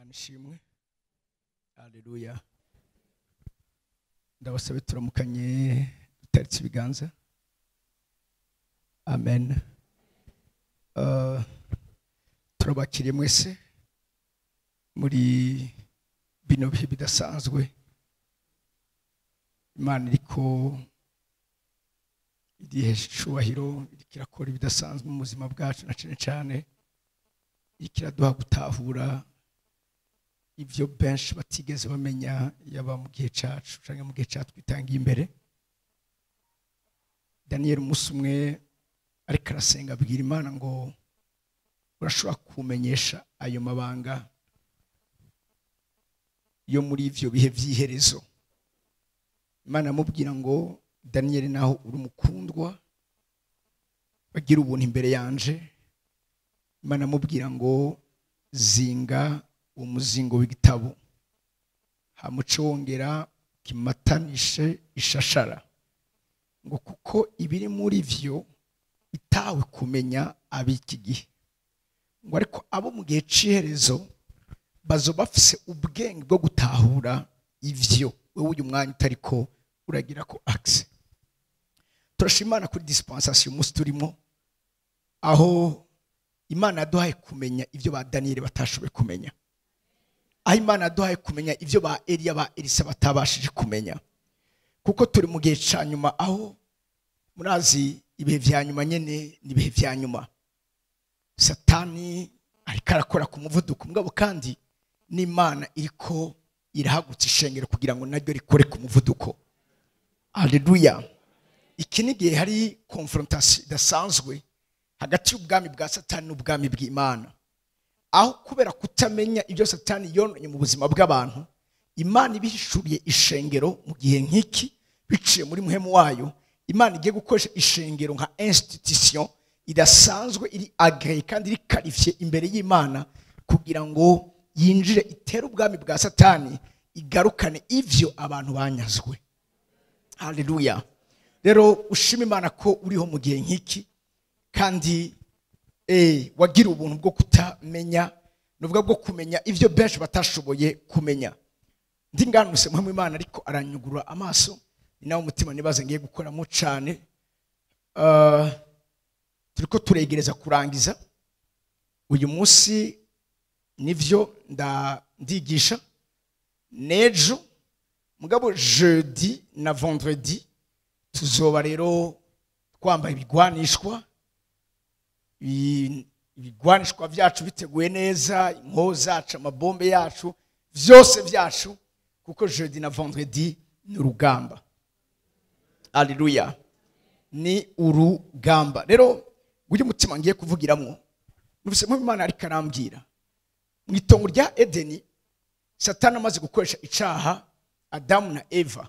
Imana ishimwe. Haleluya. Ndabasabe turamukanye dutaritse ibiganza. Amen. Turabakiriye mwese muri bino bihe bidasanzwe. Imana iriko irihesha icubahiro, iriko irakora ibidasanzwe mu buzima bwacu, na cane cane iriko iraduha gutahura ivyo benshi batigeze bamenya, yaba mu gihe cacu canke mu gihe catwitangiye imbere. Daniel umunsi umwe ariko arasenga abwira Imana ngo urashobora kumenyesha ayo mabanga yo muri ivyo bihe vy'iherezo. Imana amubwira ngo Daniel, naho uri umukundwa bagira ubuntu imbere yanje. Imana amubwira ngo zinga umuzingo w'igitabo, hamuce wongera kimatanishe ishashara, ngo kuko ibiri muri vyo itawe kumenya ab'iki gihe, ngo ariko abo mu gihe c'iherezo bazoba bafise ubwenge bwo gutahura ivyo wewe uyu mwanya utariko uragira ko accès. Turashima Imana kuri dispensation umunsi turimo, aho Imana yaduhaye kumenya ivyo ba Daniel batashoboye kumenya, aho Imana yaduhaye kumenya ivyo ba Eliya ba Elisa batabashije kumenya, kuko turi mu gihe ca nyuma, aho murazi ibihe vya nyuma nyene ni ibihe vya nyuma. Satani ariko arakora ku muvuduko, mugabo kandi n'Imana iriko irahagutsa ishengero kugira ngo naryo rikore ku muvuduko. Haleluya. Iki ni igihe hari confrontation idasanzwe hagati y'ubwami bwa Satani n'ubwami bw'Imana, aho kubera kutamenya ibyo Satani yononye mu buzima bw'abantu, Imana ibihishuriye ishengero mu gihe nk'iki biciye muri muhemu wayo. Imana igiye gukoresha ishengero nka institution idasanzwe, iri agréée kandi iri qualifiée imbere y'Imana, kugira ngo yinjire itere ubwami bwa Satani, igarukane ivyo abantu banyazwe. Haleluya. Rero ushima Imana ko uriho mu gihe nk'iki, kandi wagira ubuntu bwo kutamenya, nuvuga bwo kumenya ivyo benshi batashoboye kumenya. Ndi nganuse muhemu Imana ariko aranyugurura amaso, ni nawo umutima nibaze ngiye gukoramo cane. Turiko turegereza kurangiza uyu munsi, nivyo ndigisha nejo, mugabo jeudi na vendredi tuzoba rero twambaye ibigwanishwa, ibigwanishwa vyacu biteguye neza, inkoho zacu, amabombe yacu, vyose vyacu, kuko jeudi na vendredi ni urugamba. Haleluya, ni urugamba. Rero uyu mutima ngiye kuvugiramwo, nuvise mu Imana ariko arambwira mu itongo rya Edeni, Satani amaze gukoresha icaha Adamu na Eva,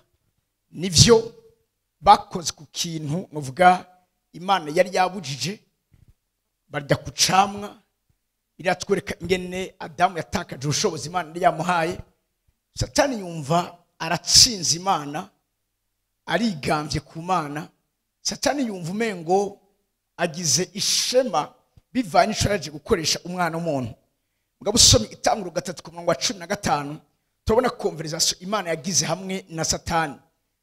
nivyo bakoze ku kintu nuvuga Imana yari yabujije, barya kucamwa. Biratwereka ingene Adamu yatakaje ubushobozi Imana yari yamuhaye. Satani yumva aratsinze Imana, arigambye ku Mana. Satani yumva umengo agize ishema bivanye n'ico yaje gukoresha umwana w'umuntu. Mugabo usomye Itanguriro 3 ku murongo wa 15, turabona conversation Imana yagize hamwe na Satani.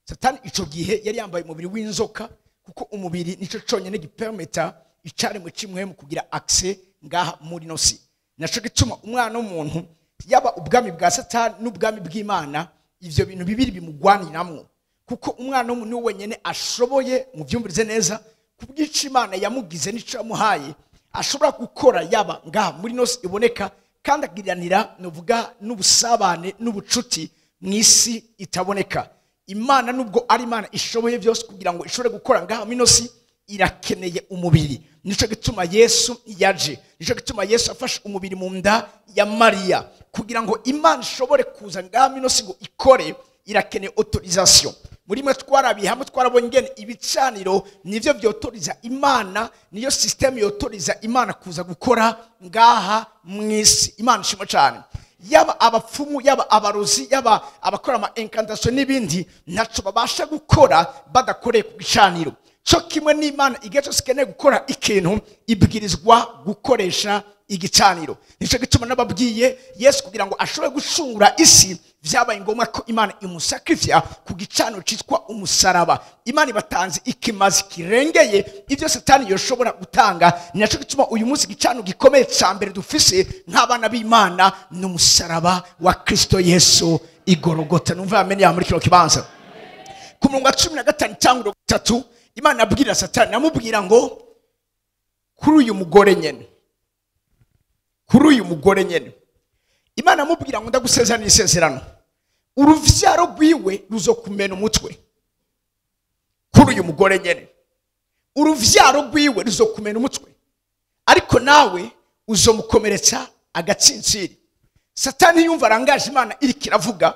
Satani ico gihe yari yambaye umubiri w'inzoka, kuko umubiri nico conyene gipermeta icaremwe c'imwemu kugira accès ngaha muri no si. Naco gituma umwana w'umuntu, yaba ubwami bwa Satani n'ubwami bw'Imana, ivyo bintu bibiri bimugwaniramwo, kuko umwana w'umuntu niwe wenyene ashoboye, muvyumvirize neza, kubw'ico Imana yamugize n'ico yamuhaye, ashobora gukora yaba ngaha muri no si iboneka, kandi agiranira nuvuga n'ubusabane n'ubucuti mw'isi itaboneka. Imana nubwo ari Imana ishoboye byose kugira ngo ishobore gukora ngaha muri no si, irakeneye umubiri. Nico gituma Yesu yaje, nico gituma Yesu afashe umubiri mu nda ya Mariya, kugira ngo Imana ishobore kuza ngaha muri no si ngo ikore, irakeneye autorisation. Muri mwe twarabiye hamwe, twarabonye ingene ibicaniro nivyo vyotoriza Imana, niyo system yotoriza Imana kuza gukora ngaha mw'isi. Imana ishimwe cane. Yaba abapfumu, yaba abarozi, yaba abakora ama incantation n'ibindi, ntaco babasha gukora badakoreye ku gicaniro. Cyo kimwe n'Imana igihe cyose ikeneye gukora ikintu, ibwirizwa gukoresha Igicaniro. Nico gituma nababwiye Yesu kugira ngo ashobore gucungura isi vyabaye ngombwa ko Imana imusakrifya ku gicaniro citwa umusaraba. Imana ibatanze ikimazi kirengeye ivyo Satani yoshobora gutanga. Ni naco gituma uyu munsi igicaniro gikomeye ca mbere dufise nk'abana b'Imana ni umusaraba wa Kristo Yesu igorogota. Numva amen ya muri kino kibanza. Ku murongo wa 15 cyangwa 3, Imana abwira Satani, namubwira ngo kuri uyu mugore nyene, kuri uyu mugore nyene Imana amubwira ngo ndagusezerana isezerano, uruvyaro rwiwe ruzokumena umutwe. Kuri uyu mugore nyene uruvyaro rwiwe ruzokumena umutwe, ariko nawe uzomukomeretsa agatsinsiri. Satani yumva arangaje Imana iriko iravuga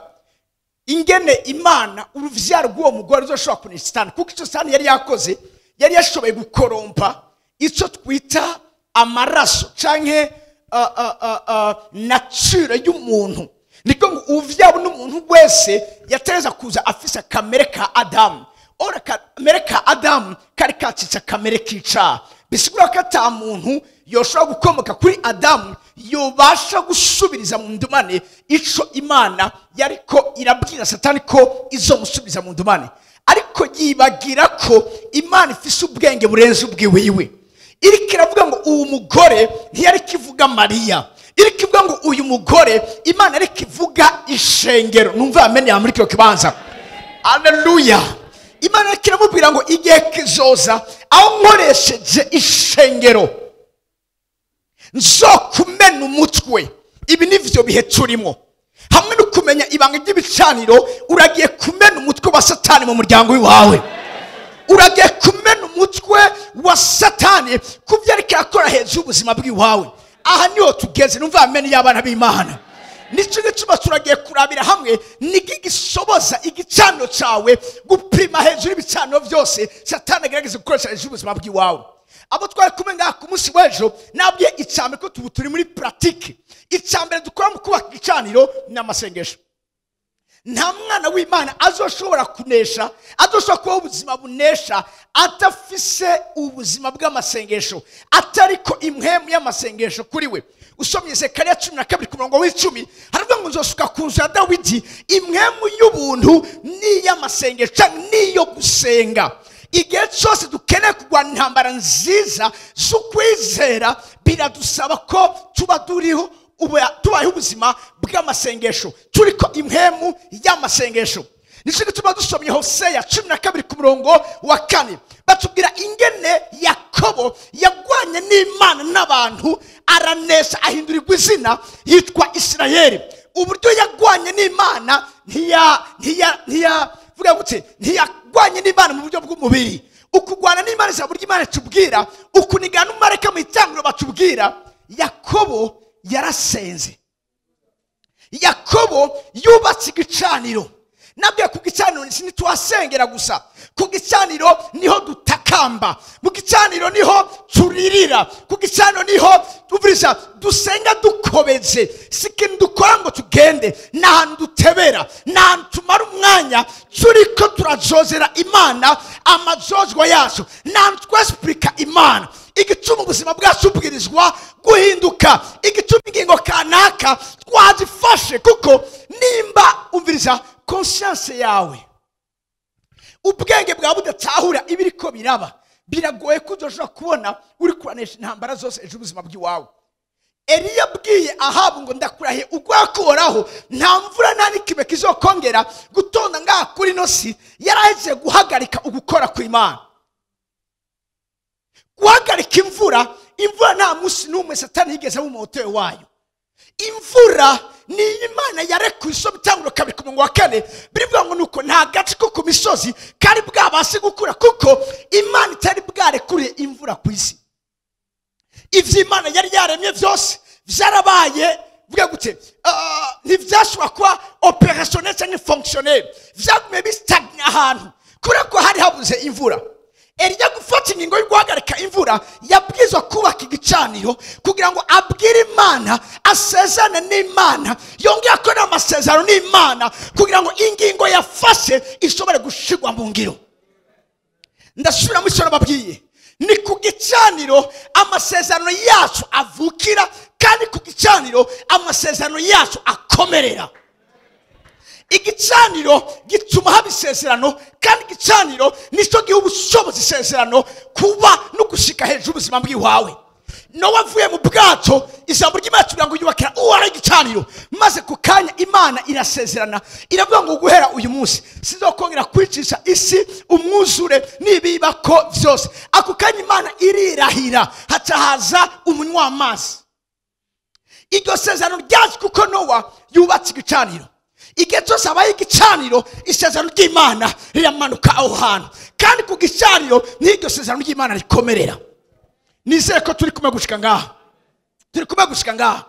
ingene Imana uruvyaro rw'uwo mugore ruzoshobora kunesha Satani, kuko ico Satani yari yakoze yari yashoboye gukorompa ico twita amaraso canke nature y'umuntu. Niko ngo uvyabo n'umuntu wese yatereza kuza afise kamere ka Adamu. Ora kamere ka Adamu kari kacitse kamere k'icaha, bisigura ko ata muntu yoshobora gukomoka kuri Adamu yobasha gusubiriza mu ndumane ico Imana yariko irabwira Satani ko izomusubiza mu ndumane. Ariko yibagira ko Imana ifise ubwenge burenze ubwiwiwe. Iriko iravuga ngo uwo mugore ntiyari kivuga Mariya, iriko ivuga ngo uyu mugore Imana ariko ivuga ishengero. Numva amen ya muri kino kibanza. Haleluya. Imana ariko iramubwira ngo igihe kizoza aho nkoresheje ishengero nzokumena umutwe. Ibi nivyo bihe turimo. Hamwe no kumenya ibanga ry'ibicaniro, uragiye kumena umutwe wa Satani mu muryango wawe. Uragiye kumena umutwe wa Satani kuvyo ariko akora hejuru y'ubuzima bw'iwawe. Aha niho tugeze. Numva amen y'abana b'Imana. Nico gituma turagiye kurabira hamwe niki gisoboza igicaniro cawe gupima hejuru y'ibicaniro vyose Satani agerageza gukoresha hejuru y'ubuzima bw'iwawe. Abo twari kumwe ngaha ku munsi w'ejo nabwiye icambere ko tubu turi muri pratique. Icambere dukora mu kubaka igicaniro ni amasengesho. Nta mwana w'Imana azoshobora kunesha, azoshobora kubaho ubuzima bunesha adafise ubuzima bw'amasengesho, atariko impwemu y'amasengesho kuri we. Usomye Zekariya 12 ku murongo w'icumi haravuga ngo nzosuka ku nzu ya Dawidi impwemu y'ubuntu n'iy'amasengesho canke n'iyo gusenga. Igihe cyose dukeneye kurwana intambara nziza z'ukwizera biradusaba ko tuba turiho tubayeho ubuzima bw'amasengesho, turiko impwemu y'amasengesho. Nico gituma dusomye Hoseya 12 ku murongo wa 4 batubwira ingene Yakobo yagwanye n'Imana n'abantu aranesha, ahindurirwa izina yitwa Isirayeli. Uburyo yagwanye n'Imana ntiya vuga gute, ntiyagwanye n'Imana mu buryo bw'umubiri. Ukugwana n'Imana ijambo ry'Imana tubwira, ukunigana n'umumarayika mu itangiriro batubwira, Yakobo yarasenze. Yakobo yubatse igicaniro. Nabwiye ku gicaniro ntitwasengera gusa, ku gicaniro niho dutakamba, mu gicaniro niho turirira, ku gicaniro niho tuvuriza, dusenga dukobeze. Si ikintu dukora ngo tugende, ni ahantu dutebera, ni ahantu tumara umwanya turiko turazozera Imana amazozwa yacu, ni ahantu twesipurika Imana. Igituma ubuzima bwacu bubwirizwa guhinduka, igituma ingingo kanaka twazifashe, kuko nimba umviriza conscience yawe, ubwenge bwawe budatahura ibiriko biraba, biragoye ko uzoshobora kubona uri kuranesha intambara zose ejo ubuzima bw'iwawe. Eliya abwiye Ahabu ngo ndakurahiye ugwakoraho nta mvura nta n'ikime kizokongera gutonda ngaha kuri ino si, yarahejeje guhagarika ugukora kw'Imana. Guhagarika imvura, imvura nta munsi n'umwe Satani yigeze aba umuhoteli wayo. Imvura ni Imana yarekuye. Isoma Itanguriro 2 ku murongo wa 4, birivuga ngo nuko nta gace ko ku misozi kari bwabashe gukura, kuko Imana itari bwarekuriye imvura ku isi. Ivyo Imana yari yaremye vyose vyarabaye, vuga gute, ntivyashobora kuba opérationnel canke fonctionnel, vyagumye bistagna ahantu kubera ko hari habuze imvura. Eliya gufata ingingo yo guhagarika imvura, yabwirizwa kubaka igicaniro kugira ngo abwire Imana, asezerane n'Imana, yongere akore amasezerano n'Imana kugira ngo ingingo yafashe ishobore gushirwa mu ngiro. Ndasubiramo icyo nababwiye, Ni ku gicaniro amasezerano yacu avukira, kandi ku gicaniro amasezerano yacu akomerera. Igicaniro gituma haba isezerano, kandi igicaniro nicyo giha ubushobozi isezerano kuba no gushika hejuru ubuzima bw'iwawe. Nowa avuye mu bwato, ijambo ry'Imana tugira ngo yubakira uwari igicaniro, maze ku kanya Imana irasezerana iravuga ngo guhera uyu munsi sizokongera kwicisha isi umwuzure n'ibibako byose. Ako kanya Imana irirahira, haca haza umunywa amazi. Iryo sezerano ryaje kuko Nowa yubatse igicaniro. Igihe cyose habaye igicaniro, isezerano ry'Imana riramanuka aho hantu, kandi ku gicaniro n'iryo sezerano ry'Imana rikomerera. Nizere ko turi kumwe gushika ngaha, turi kumwe gushika ngaha.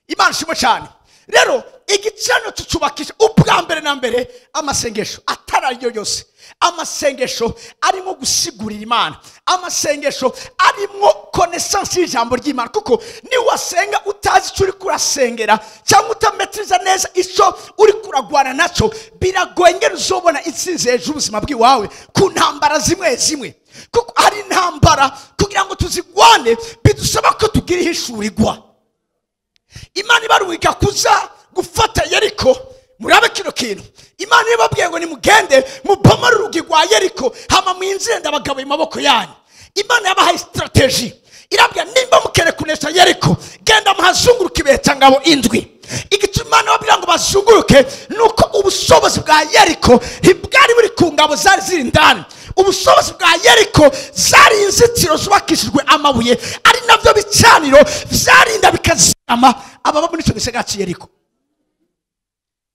Imana ishimwe cyane. Rero igicaniro tucubakisha ubwa mbere na mbere amasengesho atari ayo yose, amasengesho arimo gusigurira Imana, amasengesho arimo connaissance y'ijambo ry'Imana. Kuko niwasenga utazi icyo uri kurasengera cyangwa utametiriza neza icyo uri kuragwana nacyo, biragoye ngene uzobona intsinzi hejuru ubuzima bw'iwawe ku ntambara zimwe zimwe. Kuko hari intambara kugira ngo tuzigwane bidusaba ko tugira ihishurirwa. Imana ibaruwika kuza gufata Yeriko, murabe kino kintu. Imana ibabwiye ngo nimugende mubomore urugi rwa Yeriko, hama mwinjire ndabagabuye maboko yanyu. Imana yabahaye strategy, irabwira nimba mukere kunesha Yeriko, genda muhazunguruke ibeta ngabo indwi. Igituma Imana babwira ngo bazunguruke nuko ubushobozi bwa Yeriko ntibwari buri ku ngabo zari ziri indani. Ubushobozi bwa Yeriko zari inzitiro zubakishijwe amabuye, ari navyo bicaniro vyarinda bikazama ababa muri ico gisagara ci Yeriko.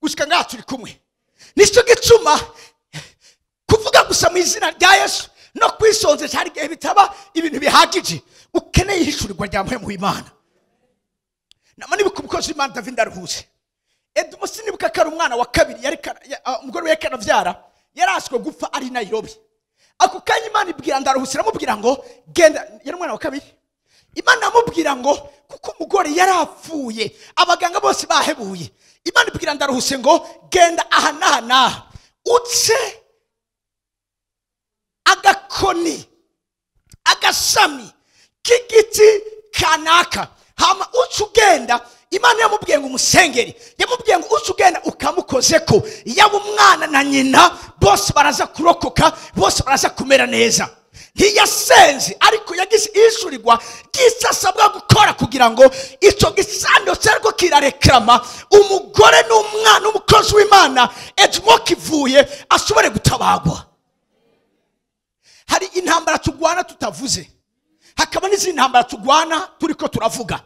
Gushika ngaha turi kumwe. Nico gituma kuvuga gusa mu izina rya Yesu no kwisonzesha hari igihe bitaba ibintu bihagije. Ukeneye ihishurirwa rya mpwemu w'Imana. Nama nibuka umukozi w'Imana David Ndaruhutse. Edmo sinibuka ko ari umwana wa kabiri yari umugore we kanavyara yaraswe gupfa ari Nairobi. Ako kanya Imana ibwira Ndaruhutse iramubwira ngo genda, yari umwana wa kabiri. Imana amubwira ngo kuko umugore yarapfuye abaganga bose bahebuye. Imana ibwira Ndaruhutse ngo genda aha n'aha n'aha uce agakoni agashami k'igiti kanaka, hama uce ugenda. Imana yamubwiye ngo umusengeri, yamubwiye ngo uce ugenda ukamukozeko, yaba umwana na nyina bose baraza kurokoka, bose baraza kumera neza. Ntiyasenze ariko yagize ishurirwa ry'isasabwa gukora kugira ngo ico gicaniro cyariko kirarekrama umugore n'umwana umukozi w'Imana Edmo kivuye ashobore gutabagwa. Hari intambara tugwana tutavuze, hakaba n'izindi ntambara tugwana turiko turavuga.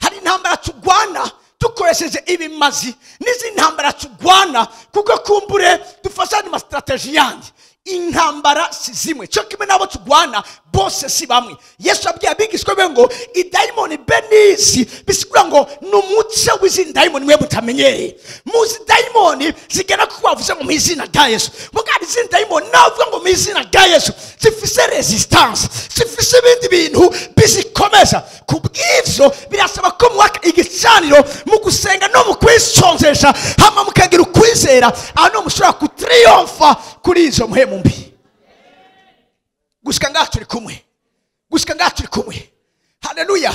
Hari intambara tugwana dukoresheje ibimazi, n'izindi ntambara tugwana kuko kumbure dufasha mu strategy yandi. Intambara si zimwe, cyo kimwe nabo tugwana bose si bamwe. Yesu abwiye abigishwa be ngo idayimoni benisi, bisigura ngo numuce w'izindi dayimoni mwe mutamenyereye. Muzi dayimoni zigera kuko bavuze ngo mu izina rya Yesu, mugari izindi dayimoni navuga ngo mu izina rya Yesu zifise resistance, zifise ibindi bintu bizikomeza. Kubw'ivyo birasaba ko mwaka igicaniro mu gusenga no mu kwisonzesha, hama mukagira ukwizera, aho mushobora kutriomfa kuri izo mpemu mbi. Gushika ngaha turi kumwe, gushika ngaha turi kumwe. Haleluya.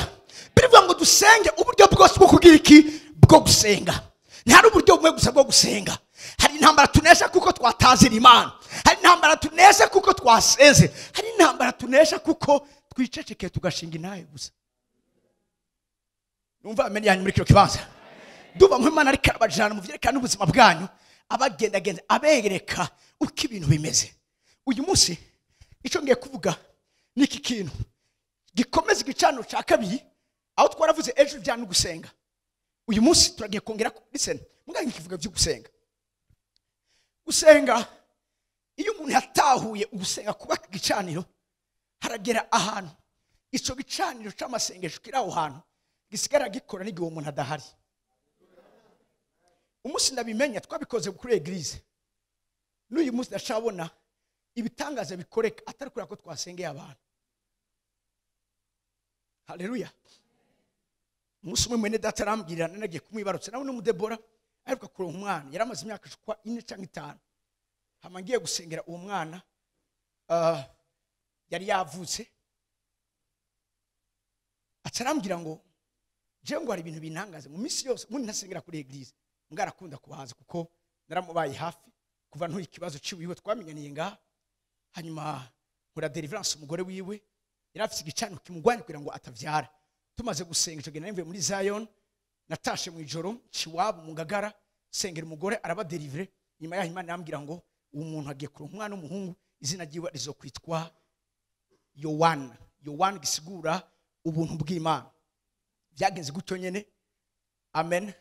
Birivuga ngo dusenge uburyo bwose bwo kugira iki, bwo gusenga. Ntihari uburyo bumwe gusa bwo gusenga. Hari intambara tunesha kuko twatazira Imana, hari intambara tunesha kuko twasenze, hari intambara tunesha kuko twicecekeye tugashinga inaye gusa. Numva ameni yanyu muri kino kibanza. Duba nk'Imana ariko arabajana mu vyerekana n'ubuzima bwanyu, abagendagenda abereka uko ibintu bimeze. Uyu munsi icyo ngiye kuvuga ni iki kintu gikomeza igicaniro cya kabiri, aho twaravuze ejo ibijyanye no gusenga. Uyu munsi turagiye kongera listen, muganga kivuga byo gusenga. Gusenga, iyo umuntu yatahuye ugusenga kubaka igicaniro, haragera ahantu icyo gicaniro cy'amasengesho kiri aho hantu gisigara gikora n'igihe umuntu adahari. Umunsi ndabimenya twabikoze kuri eglise, n'uyu munsi ndashabona ibitangaza bikoreka atari kubera ko twasengeye abantu. Haleluya. Umunsi umwe mwene data arambwira, nagiye kumwibarutsa nawe n'umudebora aheruka kuronka umwana, yari amaze imyaka 4 cyangwa 5. Hama ngiye gusengera uwo mwana, yari yavutse. Acarambwira ngo je ngo hari ibintu bintangaza mu minsi yose ubundi ntasengera kuri église, ngarakunda kuhaza kuko naramubaye hafi kuva ntuye ikibazo ciwiwe twamenyaniye ngaha. Hanyuma nkora deliverance umugore wiwe yari afise igicaniro kimugwanya kugira ngo atavyara. Tumaze gusenga ico gihe nari mvuye muri Zion, natashe mu ijoro ciwabo mu Ngagara, sengera umugore araba deliver. Nyuma yaho Imana yambwira ngo uwo muntu agiye kuronka umwana w'umuhungu, izina ryiwe rizokwitwa Yohana. Yohana gisigura ubuntu bw'Imana. Byagenze gutyo nyene. Amen.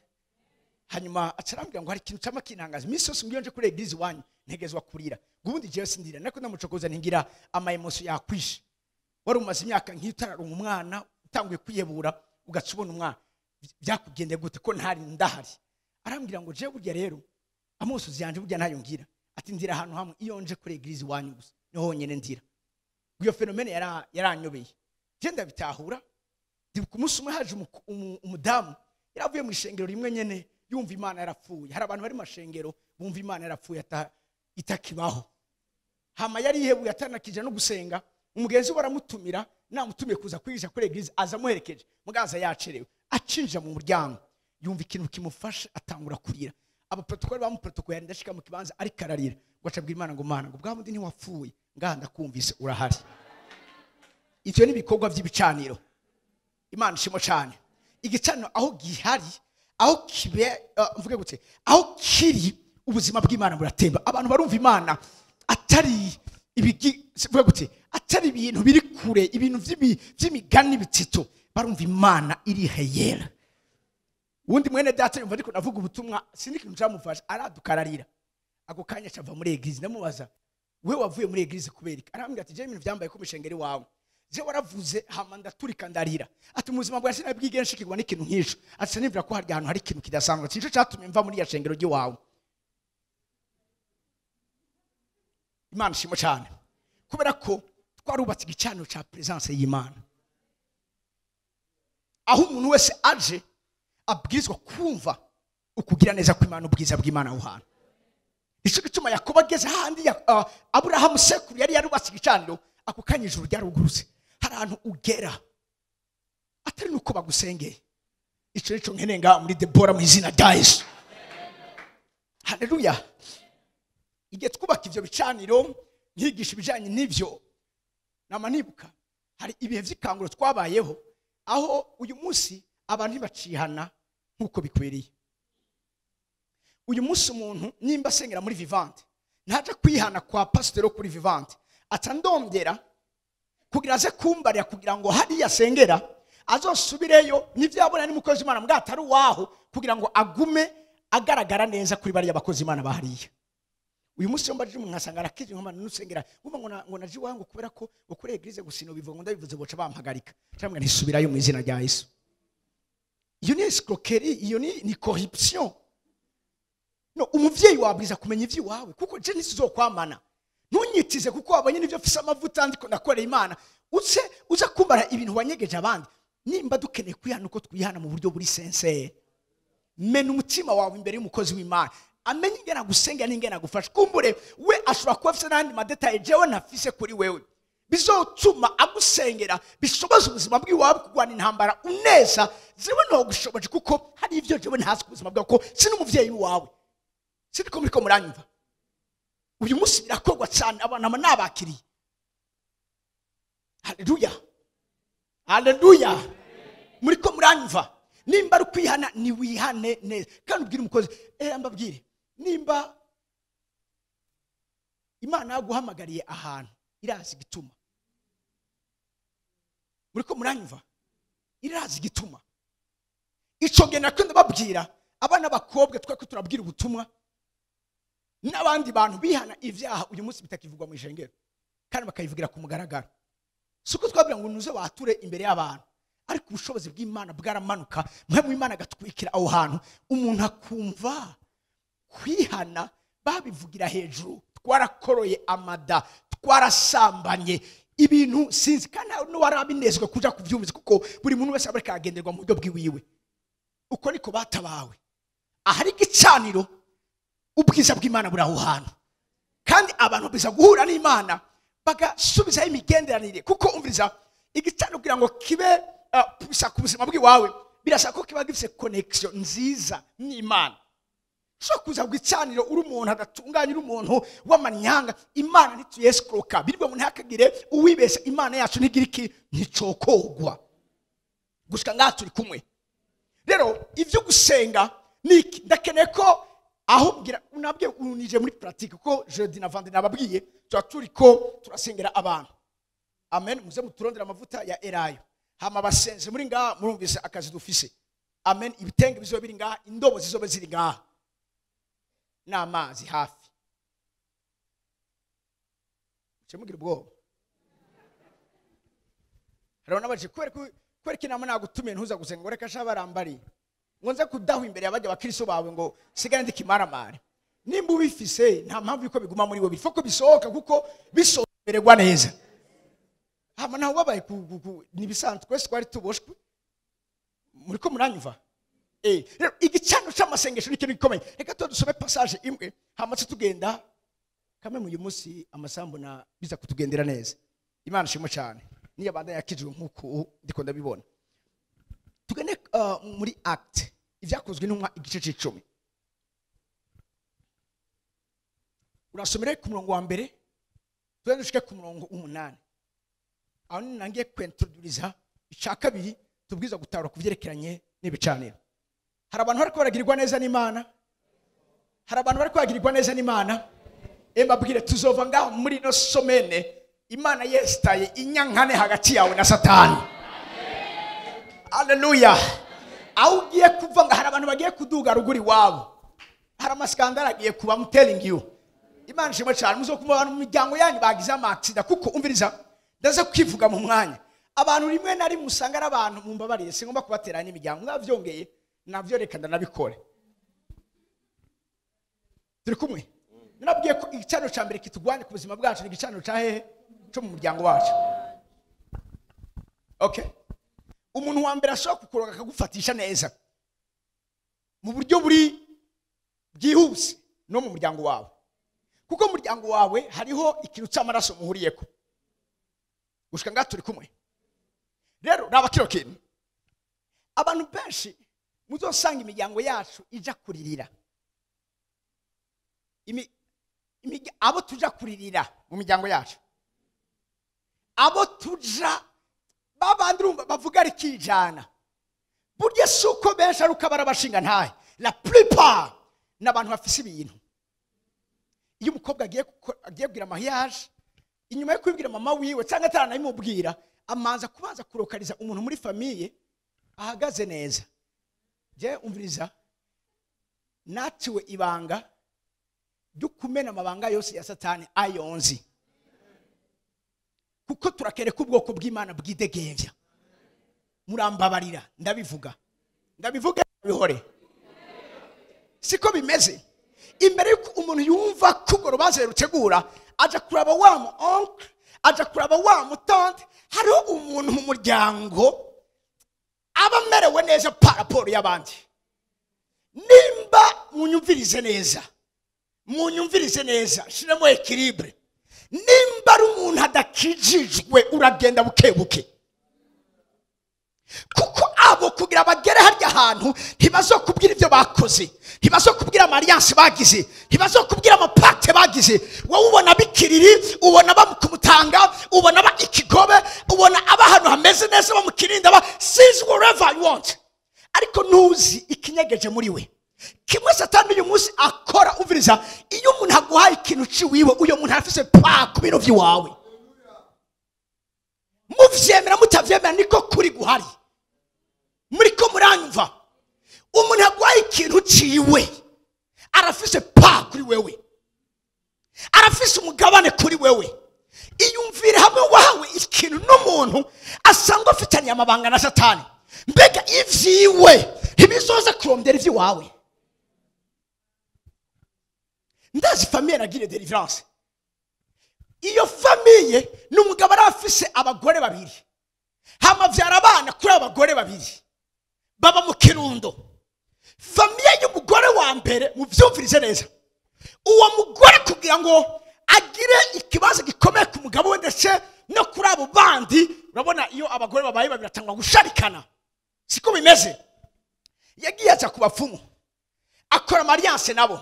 Hanyuma acarambwira ngo hari ikintu cama kintangaza iminsi yose ngiyo nje kuri église iwanyu ntegezwa kurira, ubundi jewe sindira nako ndamucokoza ntingira ama émotion yakwishe. Wari umaze imyaka nk'iyo utararonka umwana, utanguye kwiyebura ugaca ubona umwana, byakugendeye gute ko ntari ndahari? Arambwira ngo jewe burya rero amosozi yanje burya ntayo ngira, ati ndira ahantu hamwe iyo nje kuri église iwanyu gusa niho honyene ndira. Iyo phénomène yaranyobeye, je ndabitahura. Ndibuka umunsi umwe haje umudamu yaravuye mu ishengero rimwe nyene yumva Imana yarapfuye. Hari abantu bari mu mashengero bumva Imana yarapfuye itakibaho. Hama yari yihebuye atanakije no gusenga, umugenzi we aramutumira, namutumiye kuza kwigisha kuri église, aza amuherekeje, mugaza yacerewe. Acinjira mu muryango yumva ikintu kimufasha, atangura kurira. Abaprotokole bamuprotokole yari ndashika mu kibanza ariko ararira, ngo acabwira Imana ngo Mana, ngo bwa bundi ntiwapfuye, ngaha ndakumvise urahari. Ivyo ni ibikorwa by'ibicaniro. Imana ishimo cyane. Igicaniro aho gihari, aho kibe, mvuge gute, aho kiri ubuzima bw'Imana buratemba. Abantu barumva Imana atari ibigi, mvuge gute, atari ibintu biri kure, ibintu vy'imigani bitito, barumva Imana iri heyera. Wundi mwene data yumva ndiko navuga ubutumwa, sindi ikintu camufasha, araduka ararira. Ako kanya cava muri église. Ndamubaza, we wavuye muri église kubera iki? Arambwira ati je ibintu vyambaye ko mishengeri wawe, je waravuze hama ndaturika ndarira. Ati mu buzima bwa sinabwige nshikirwa n'ikintu nk'ico. Ati sinivira ko hari ahantu hari ikintu kidasanzwe, ati nico catumye mva muri ya shengero ry'iwawe. Imana ishimwe cyane, kubera ko twarubatse igicaniro ca présence y'Imana, aho umuntu wese aje abwirizwa kumva ukugira neza kw'Imana, ubwiza bw'Imana aho hantu. Nico gituma Yakobo ageze hahandi Aburahamu sekuru yari yarubatse igicaniro, ako kanya ijuru ryarugurutse. Hari ahantu ugera atari nuko bagusengeye. Ico nico nkeneye ngaha muri Debora mu izina rya Yesu. Haleluya. Igihe twubaka ivyo bicaniro, nkigisha ibijanye n'ivyo, nama nibuka hari ibihe vy'ikanguro twabayeho, aho uyu munsi abantu ntibacihana nk'uko bikwiriye. Uyu munsi umuntu nimba asengera muri Vivante, ntaja kwihana kwa pasiteri kuri Vivante, aca ndondera kugira aze kumbarira, kugira ngo hariya asengera azosubireyo n'ivyo yabona n'umukozi w'Imana mbwa atari uwaho, kugira ngo agume agaragara neza kuri bariya bakozi Imana bahariya. Uyu munsi mbajije umuntu nkasanga arakije, nkoma nusengera ngumva ngo naje iwangu kubera ko ngo kuri église gusa ino bivuga ngo ndabivuze boca bampagarika, cyangwa ntisubirayo mu izina rya Yesu. Iyo ni escroquerie, iyo ni corruption. No umuvyeyi wabwiza kumenya ivy'iwawe, kuko je nisizokwamana. Ntunyitize kuko wabonye n'ivyo mfise amavuta ndiko ndakorera Imana, uze uza kumbara ibintu wanyegeje abandi. Nimba dukeneye kwihana uko twihana mu buryo buri sincère, mena umutima wawe imbere y'umukozi w'Imana, amenye ingene agusengera n'ingene agufasha. Kumbure we ashobora kuba afise n'ayandi ma détails jewe ntafise kuri wewe, bizotuma agusengera, bishoboza ubuzima bw'iwawe kurwana intambara uneza. Jewe ntogushoboje kuko hari ivyo jewe ntazi ku buzima bwawe, kuko si n'umuvyeyi wawe. Sindiko muriko muranyumva? Uyu munsi birakorwa cyane, abantu aba nabakiriye. Haleluya, haleluya. Muriko muranyumva? Nimba ari kwihana, ni wihane neza kandi ubwire umukozi. Mbabwire, nimba Imana yaguhamagariye ahantu, irazi igituma. Muriko muranyumva? Irazi igituma. Ico gihe nako ndababwira, abana b'abakobwa tweko turabwira ubutumwa n'abandi bantu bihana ivyaha uyu munsi bitakivugwa mu ishengero, kandi bakayivugira ku mugaragaro. Si uko twabwira ngo nuze wature imbere y'abantu, ariko ubushobozi bw'Imana bwaramanuka, mwe mu Imana agatwikira aho hantu, umuntu akumva kwihana babivugira hejuru. Twarakoroye amada, twarasambanye ibintu sinzi, kandi n'uwarabinezwe kuja kuvyumviza, kuko buri muntu wese aba ariko aragenderwa mu buryo bwiwiwe. Uko niko batabawe. Ahari igicaniro, ubwiza bw'Imana buri aho hantu, kandi abantu biza guhura n'Imana bagasubizaho imigenderanire. Kuko umviriza, igicaniro kugira ngo kibe pusa ku buzima bw'iwawe, birasaba ko kiba gifise connection nziza n'Imana. So kuza gucaniro uri umuntu adatunganye, uri umuntu w'amanyanga, Imana ntituyescroka. Birwe ngo ntakagire uwibesha, Imana yacu ntigira iki, nticokogwa. Gushika ngaha turi kumwe. Rero ivyo gusenga niki ndakeneye ko aho mbwira unabwiye unije muri pratique, kuko jeudi na vendredi nababwiye tuba turiko turasengera abantu. Amen. Muze muturondera amavuta ya elayo. Hama basenze muri ngaha murumvise akazi dufise. Amen. Ibitenge bizobe biri ngaha, indobo zizobe ziri ngaha n'amazi hafi. Mugira ubwoba. Hariho n'abaje kubera ko inama nagutumiye ntuza gusenga ngo reka sha barambari, ngo nze kudaho imbere y'abajya bakristo bawe ngo sigare ndi kimaramare. Nimba ubifise nta mpamvu yuko biguma muri we, bifoko bisohoka kuko bisomererwa neza. Hama naho babaye nibisanzwe twese twari tuboshwe. Muri ko muranyumva? Rero igicaniro c'amasengesho ni ikintu gikomeye. Reka dusome passage imwe hama tugenda kamwe mu munsi amasambu na biza kutugendera neza. Imana ishimwe cyane. Niyo banda yakijwe nkuko ndiko ndabibona. Tugende muri Act ivyakozwe n'intumwa igice c'icumi. Urasomere ku murongo wa mbere tugende dushike ku murongo 8. Aho nangiye kwintroduza ica kabiri tubwiza gutahura kuvyerekeranye n'ibicaniro. Hari abantu bariko baragirirwa neza n'Imana. Hari abantu bariko baragirirwa neza n'Imana. Mbabwire tuzova ngaho muri no somene Imana yestaye inyankane hagati yawe na Satani. Haleluya. Aho ugiye kuva ngo hari abantu bagiye kuduga ruguri wabo. Hari amaskandara agiye kuba, I'm telling you. Imana ishimwe cyane. Muzokumva abantu mu miryango yanyu bagize amaksida, kuko umviriza ndaza kwivuga mu mwanya. Abantu rimwe na rimwe usanga ari abantu mumbabarire, singomba kubateranya imiryango, mwavyongeye navyo reka ndanabikore. Turi kumwe. Narabwiye ko igicaniro ca mbere kitugwanya ku buzima bwacu ni igicaniro ca hehe? Cyo mu muryango wacu. Okay. Umuntu wa mbere ashobora kukuroga akagufatisha neza mu buryo buri bwihuse no mu muryango wawe, kuko mu muryango wawe hariho ikintu cy'amaraso muhuriyeko. Gushika ngaha turi kumwe. Rero raba kino kintu, abantu benshi muzosanga imiryango yacu ija kuririra, abo tuja kuririra mu miryango yacu, abo tuja babandi urumva bavuga ari kijana, burya suko benshi ari uko barabashinga ntahe. La plupart n'abantu bafise ibintu. Iyo umukobwa agiye kubwira mariage, inyuma yo kubibwira mama wiwe cyangwa ataranabimubwira, amanza kubanza kurokariza umuntu muri famille ahagaze neza. Je umviriza, natiwe ibanga ryo kumena amabanga yose ya Satani ayonzi, kuko turakereka ubwoko bw'Imana bwidegembya. Murambabarira ndabivuga, ndabivuga bihore, siko bimeze. Imbere yuko umuntu yumva kugo rubanza rutegura, aja kuraba wa mu oncle, aja kuraba wa mu tante. Hariho umuntu mu muryango aba amerewe neza par rapport y'abandi. Nimba munyumvirize neza, munyumvirize neza, shiramo equilibre. Nimba ari umuntu adakijijwe uragenda buke buke, kuko abo kugira bagere harya hantu ntibazokubwira ibyo bakoze, ntibazokubwira alliance bagize, ntibazokubwira amapacte bagize. Wowe ubona bikiriri, ubona bamukumutanga, ubona ba ikigobe, ubona abahantu hameze neza bamukirinda ba seize whatever you want, ariko ntuzi ikinyegeje muri we. Kimwe Satani uyu munsi akora, umviriza, iyo umuntu aguhaye ikintu ciwiwe, uyo muntu arafise pa ku bintu vyiwawe. Muvyemera mutavyemera niko kuri guhari. Muriko muranyumva? Umuntu aguhaye ikintu ciwe arafise pa kuri wewe, arafise umugabane kuri wewe. Iyumvire hamwe wahawe ikintu n'umuntu asangwa afitanye amabanga na Satani, mbega ivyiwe ntibizoza kurondera ivyiwawe. Ndazi famille nagire deliverance. Iyo famille n'umugabo arafise abagore babiri, hama vyara abana kuri abagore babiri baba mu Kirundo. Famille y'umugore wa mbere, muvyumvirize neza, uwo mugore kugira ngo agire ikibazo gikomeye ku mugabo we ndetse no kuri abo bandi, Urabona iyo abagore babaye babiri atangwa gusharikana, siko bimeze? Yagiye aja ku bapfumu, akora alliance nabo,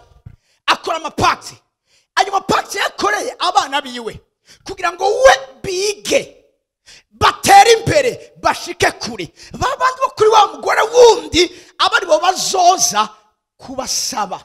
akora amapacte. Ayo mapacte yakoreye abana biwe kugira ngo we bige batere imbere bashike kure, babandi bo kuri wa mugore wundi abari bo bazoza kubasaba.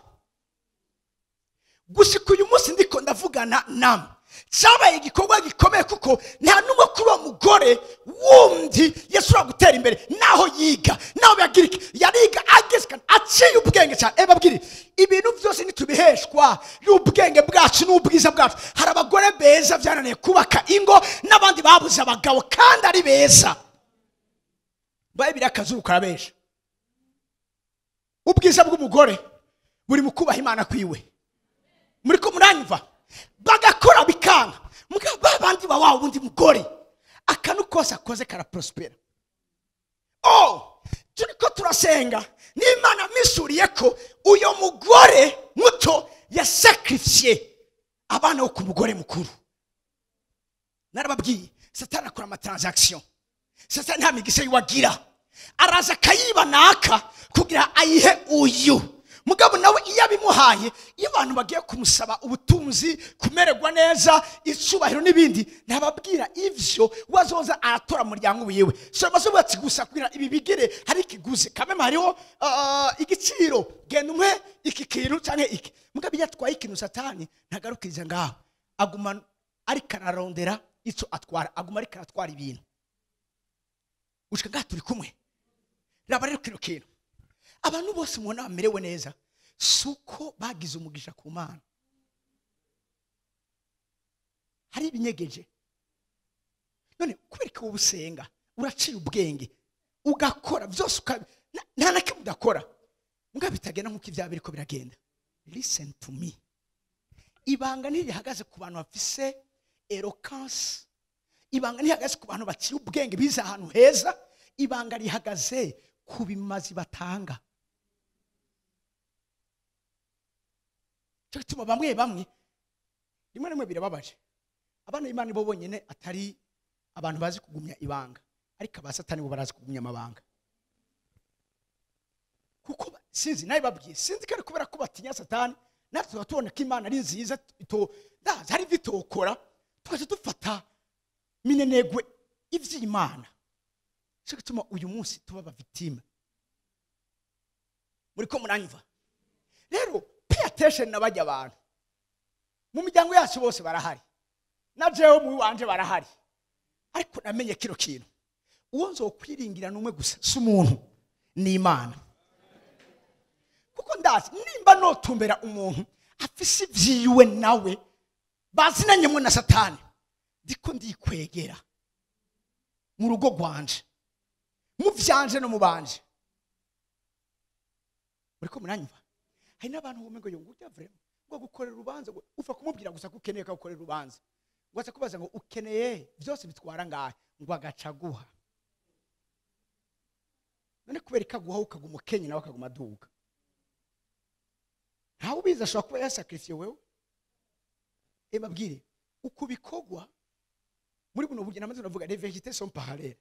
Gushika uyu munsi ndiko ndavugana namwe, cyabaye igikorwa gikomeye, kuko nta n'umwe kuri uwo mugore wundi yashobora gutera imbere, naho yiga naho yagira iki, yariga ageze aciye ubwenge cyane. Babwire ibintu byose ntitubiheshwa n'ubwenge bwacu n'ubwiza bwacu. Hari abagore beza byananiye kubaka ingo, n'abandi babuze abagabo kandi ari beza. Bayibiri akazuru karabesha. Ubwiza bw'umugore buri mu kubaha Imana kwiwe. Muri ko muranyumva? Bagakora bikanga, mugabo babandi ba wa wundi mugore akantu kose akoze karaprospera. Oh, turiko turasenga n'Imana misuriye ko uyo mugore muto yasacrifié abana ku mugore mukuru. Narababwiye, Satani akora ama transaction. Satani nta migisha yiwagira, araza akayiba naka kugira ayihe uyu mugabo. Nawe iyo abimuhaye, iyo abantu bagiye kumusaba ubutunzi, kumererwa neza, icubahiro n'ibindi, ntababwira ivyo wazoza aratora umuryango wiwe. So amaze ati gusa kugira ibi bigere hari ikiguzi kameme, hariho igiciro, genda umwe iki kintu canke iki. Mugabo iyo atwaye ikintu, Satani ntagarukiriza ngaho, aguma ariko ararondera ico atwara, aguma ariko aratwara ibintu. Ushika ngaha turi kumwe. Raba rero kino kintu, abantu bose mubona bamerewe neza suko bagize umugisha ku Mana. Hari ibinyegeje. None kubera ko ubusenga, uraciye ubwenge, ugakora byose, nta na kimwe udakora, mugabo bitagenda nk'uko ibyaba biriko biragenda. Listen to me, ibanga ntirihagaze ku bantu bafise eloquence, ibanga ntirihagaze ku bantu baciye ubwenge bize ahantu heza, ibanga rihagaze ku bimazi batanga. Cyo gituma bamwe bamwe rimwe na rimwe birababaje, abana b'Imana bo bonyene atari abantu bazi kugumya ibanga, ariko abasatani bo barazi kugumya amabanga. Kuko sinzi nawe babwiye, sinzi ko ari kubera ko batinya Satani, natwe tuba tubona ko Imana ari nziza, ndazi hari ibyo tukaca dufata minenegwe ivy'Imana. Cyo gituma uyu munsi tuba aba victime. Muri ko muranyumva? Rero pay attention n'abajya abantu mu miryango yacu bose barahari, na jewe mu wanje barahari, ariko namenye kino kintu, uwo nzokwiringira n'umwe gusa, si umuntu, ni Imana. Kuko ndazi nimba notumbera umuntu afise ivyiwe nawe bazinanye mwe na Satani, ndiko ndikwegera mu rugo rwanje, mu vyanje no mu banje. Muri ko muranyumva? Hari n'abantu womengo yo ngurya vraiment ngo gukorera urubanza, ufa kumubwira gusa ko ukeneye ko gukorera urubanza, ngo aza kubaza ngo ukeneye byose bitwara ngahe, ngo agacaguha. None kubera ikaguha ukaguma ukenye nawe akaguma aduga, ntawe ubizi, ashobora kuba yasacrifié wewe. Babwire uko bikogwa muri buno buryo namaze ndavuga, les vérités sont parallèles.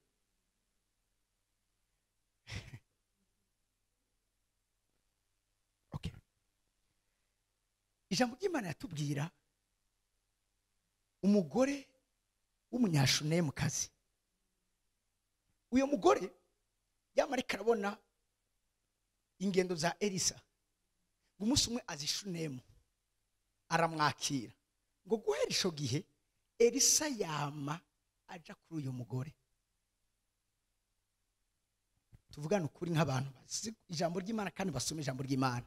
Okay. Ijambo ry'Imana yatubwira umugore w'umunyashunemukazi. Uyo mugore yamarika arabona ingendo za Elisa, ngo umunsi umwe aza i Shunemu aramwakira. Ngo guhera ico gihe Elisa yama aja kuri uyo mugore. Tuvugane ukuri nk'abantu bazi ijambo ry'Imana kandi basoma ijambo ry'Imana.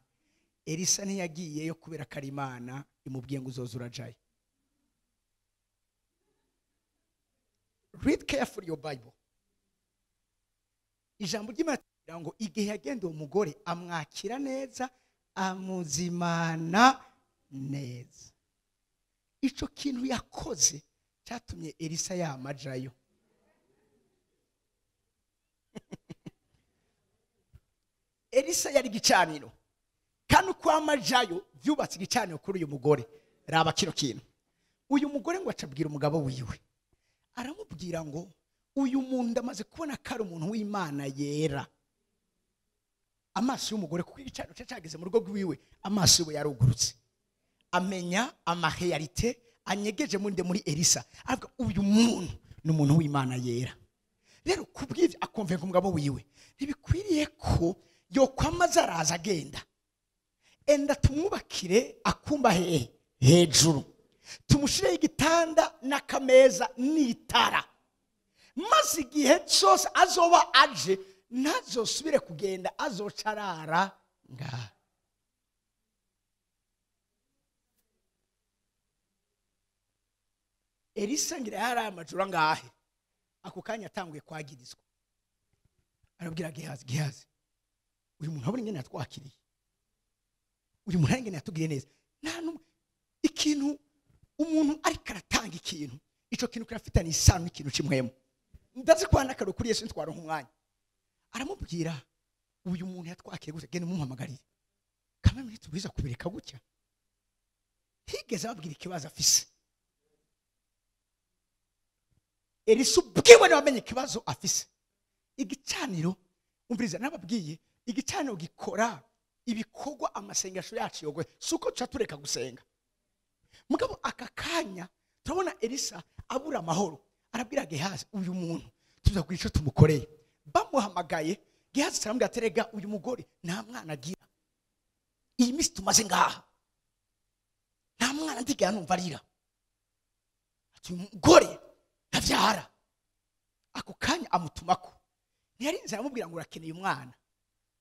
Elisa ntiyagiyeyo kubera ko ari Imana imubwiye ngo uzoza urajayo. Read carefully your Bible. Ijambo ry'Imana rigira ngo igihe yagenda uwo mugore amwakira neza, amuzimana neza. Ico kintu yakoze cyatumye Elisa yamajayo. Elisa yari igicaniro, kandi uko amajayo byubatse igicaniro kuri uyu mugore. Raba kino kintu, uyu mugore ngo acabwira umugabo wiwe, aramubwira ngo Uyu muntu ndamaze kubona ko ari umuntu w'Imana yera. Amaso y'umugore kuko igicaniro cye cyageze mu rugo rwiwe, amaso yiwe yarugurutse, amenya amaheyarite anyegeje muri Elisa. Avuga uyu muntu ni umuntu w'Imana yera. Rero kubw'ivyo akonvenka umugabo wiwe, ntibikwiriye ko yokwamaza araza agenda. Enda tumwubakire akumba hehe hejuru, tumushireho igitanda n'akameza n'itara, maze igihe cyose azoba aje ntazosubire kugenda, azoca arara ngaha. Elisa ngira yari amajura ngahe, ako kanya atanguye kwagirizwa. Arabwira Gehazi, Gehazi, uyu muntu abona ingene yatwakiriye, uyu muntu ingene yatugiriye neza. Nta numwe ikintu umuntu ariko aratanga ikintu, ico kintu kirafitanye isano n'ikintu kimwemo. Ndazi ko n'akaro kuri Yesu ntitwaronka umwanya. Aramubwira uyu muntu yatwakiriye gutya, genda mumuhamagarire. Kamwe ntitubwiza kubireka gutya. Higeze ababwira ikibazo afise. Elisa ubwiwe niwe wamenye ikibazo afise. Igicaniro, umviriza nababwiye, igicaniro gikora ibikorwa amasengesho yacu yogwe, suko tuca tureka gusenga. Mugabo aka kanya turabona Elisa abura amahoro, arabwira Gehazi uyu muntu tuza kugira ico tumukoreye. Bamuhamagaye, Gehazi aramubwira ati rega uyu mugore nta mwana agira, iyi minsi tumaze ngaha nta mwana ndigera numva arira, ati uyu mugore ntavyara. Ako kanya amutumako, ntiyarinze aramubwira ngo urakeneye umwana,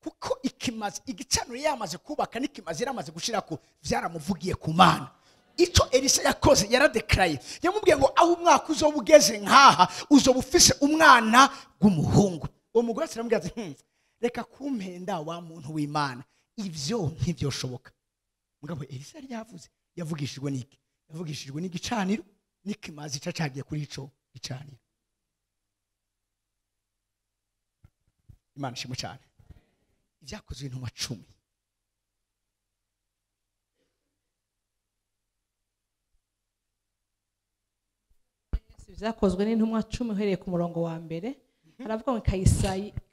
kuko ikimazi igicaniro yamaze kubaka n'ikimazi yaramaze gushirako vyaramuvugiye ku Mana. Ico Elisa yakoze yaradeclare, yamubwiye ngo aho umwaka uzoba ugeze nkaha uzoba ufise umwana w'umuhungu. Uwo mugore aramubwira ati reka kumpenda wa muntu w'Imana, ivyo ntivyoshoboka. Mugabo Elisa yari yavuze, yavugishijwe n'iki? Yavugishijwe n'igicaniro n'ikimazi cacagiye kuri ico gicaniro. Imana ishimwe cyane. Ibyakozwe intumwa 10. Ibyakozwe n'intumwa 10 uhereye ku murongo wa mbere, haravuga ngo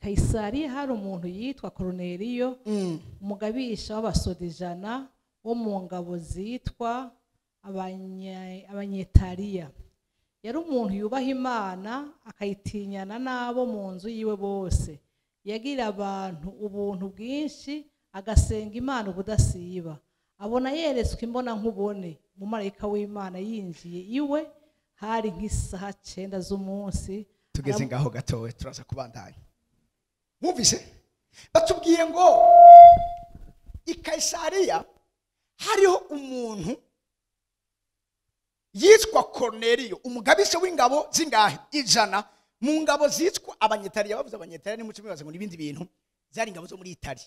Kayisariya hari umuntu yitwa Korneliyo, umugabisha w'abasoda 100 wo mu ngabo zitwa Abanyetaliya. Yari umuntu yubaha Imana, akayitinyana n'abo mu nzu yiwe bose. Yagira abantu ubuntu bwinshi, agasenga Imana ubudasiba. Abona yeretswe imbona nkubone, umumarayika w'Imana yinjiye iwe, hari nk'isaha 9 z'umunsi. Tugeze ngaho gatowe turaza kubandanya. Mwumvise batubwiye ngo i Kayisariya hariho umuntu yitwa Korneliyo, umugabisha w'ingabo zingahe 100 mu ngabo zitwa Abanyetaliya. Bavuze Abanyetaliya ni muco mwibaze ngo nibindi bintu, zari ingabo zo muri Itali.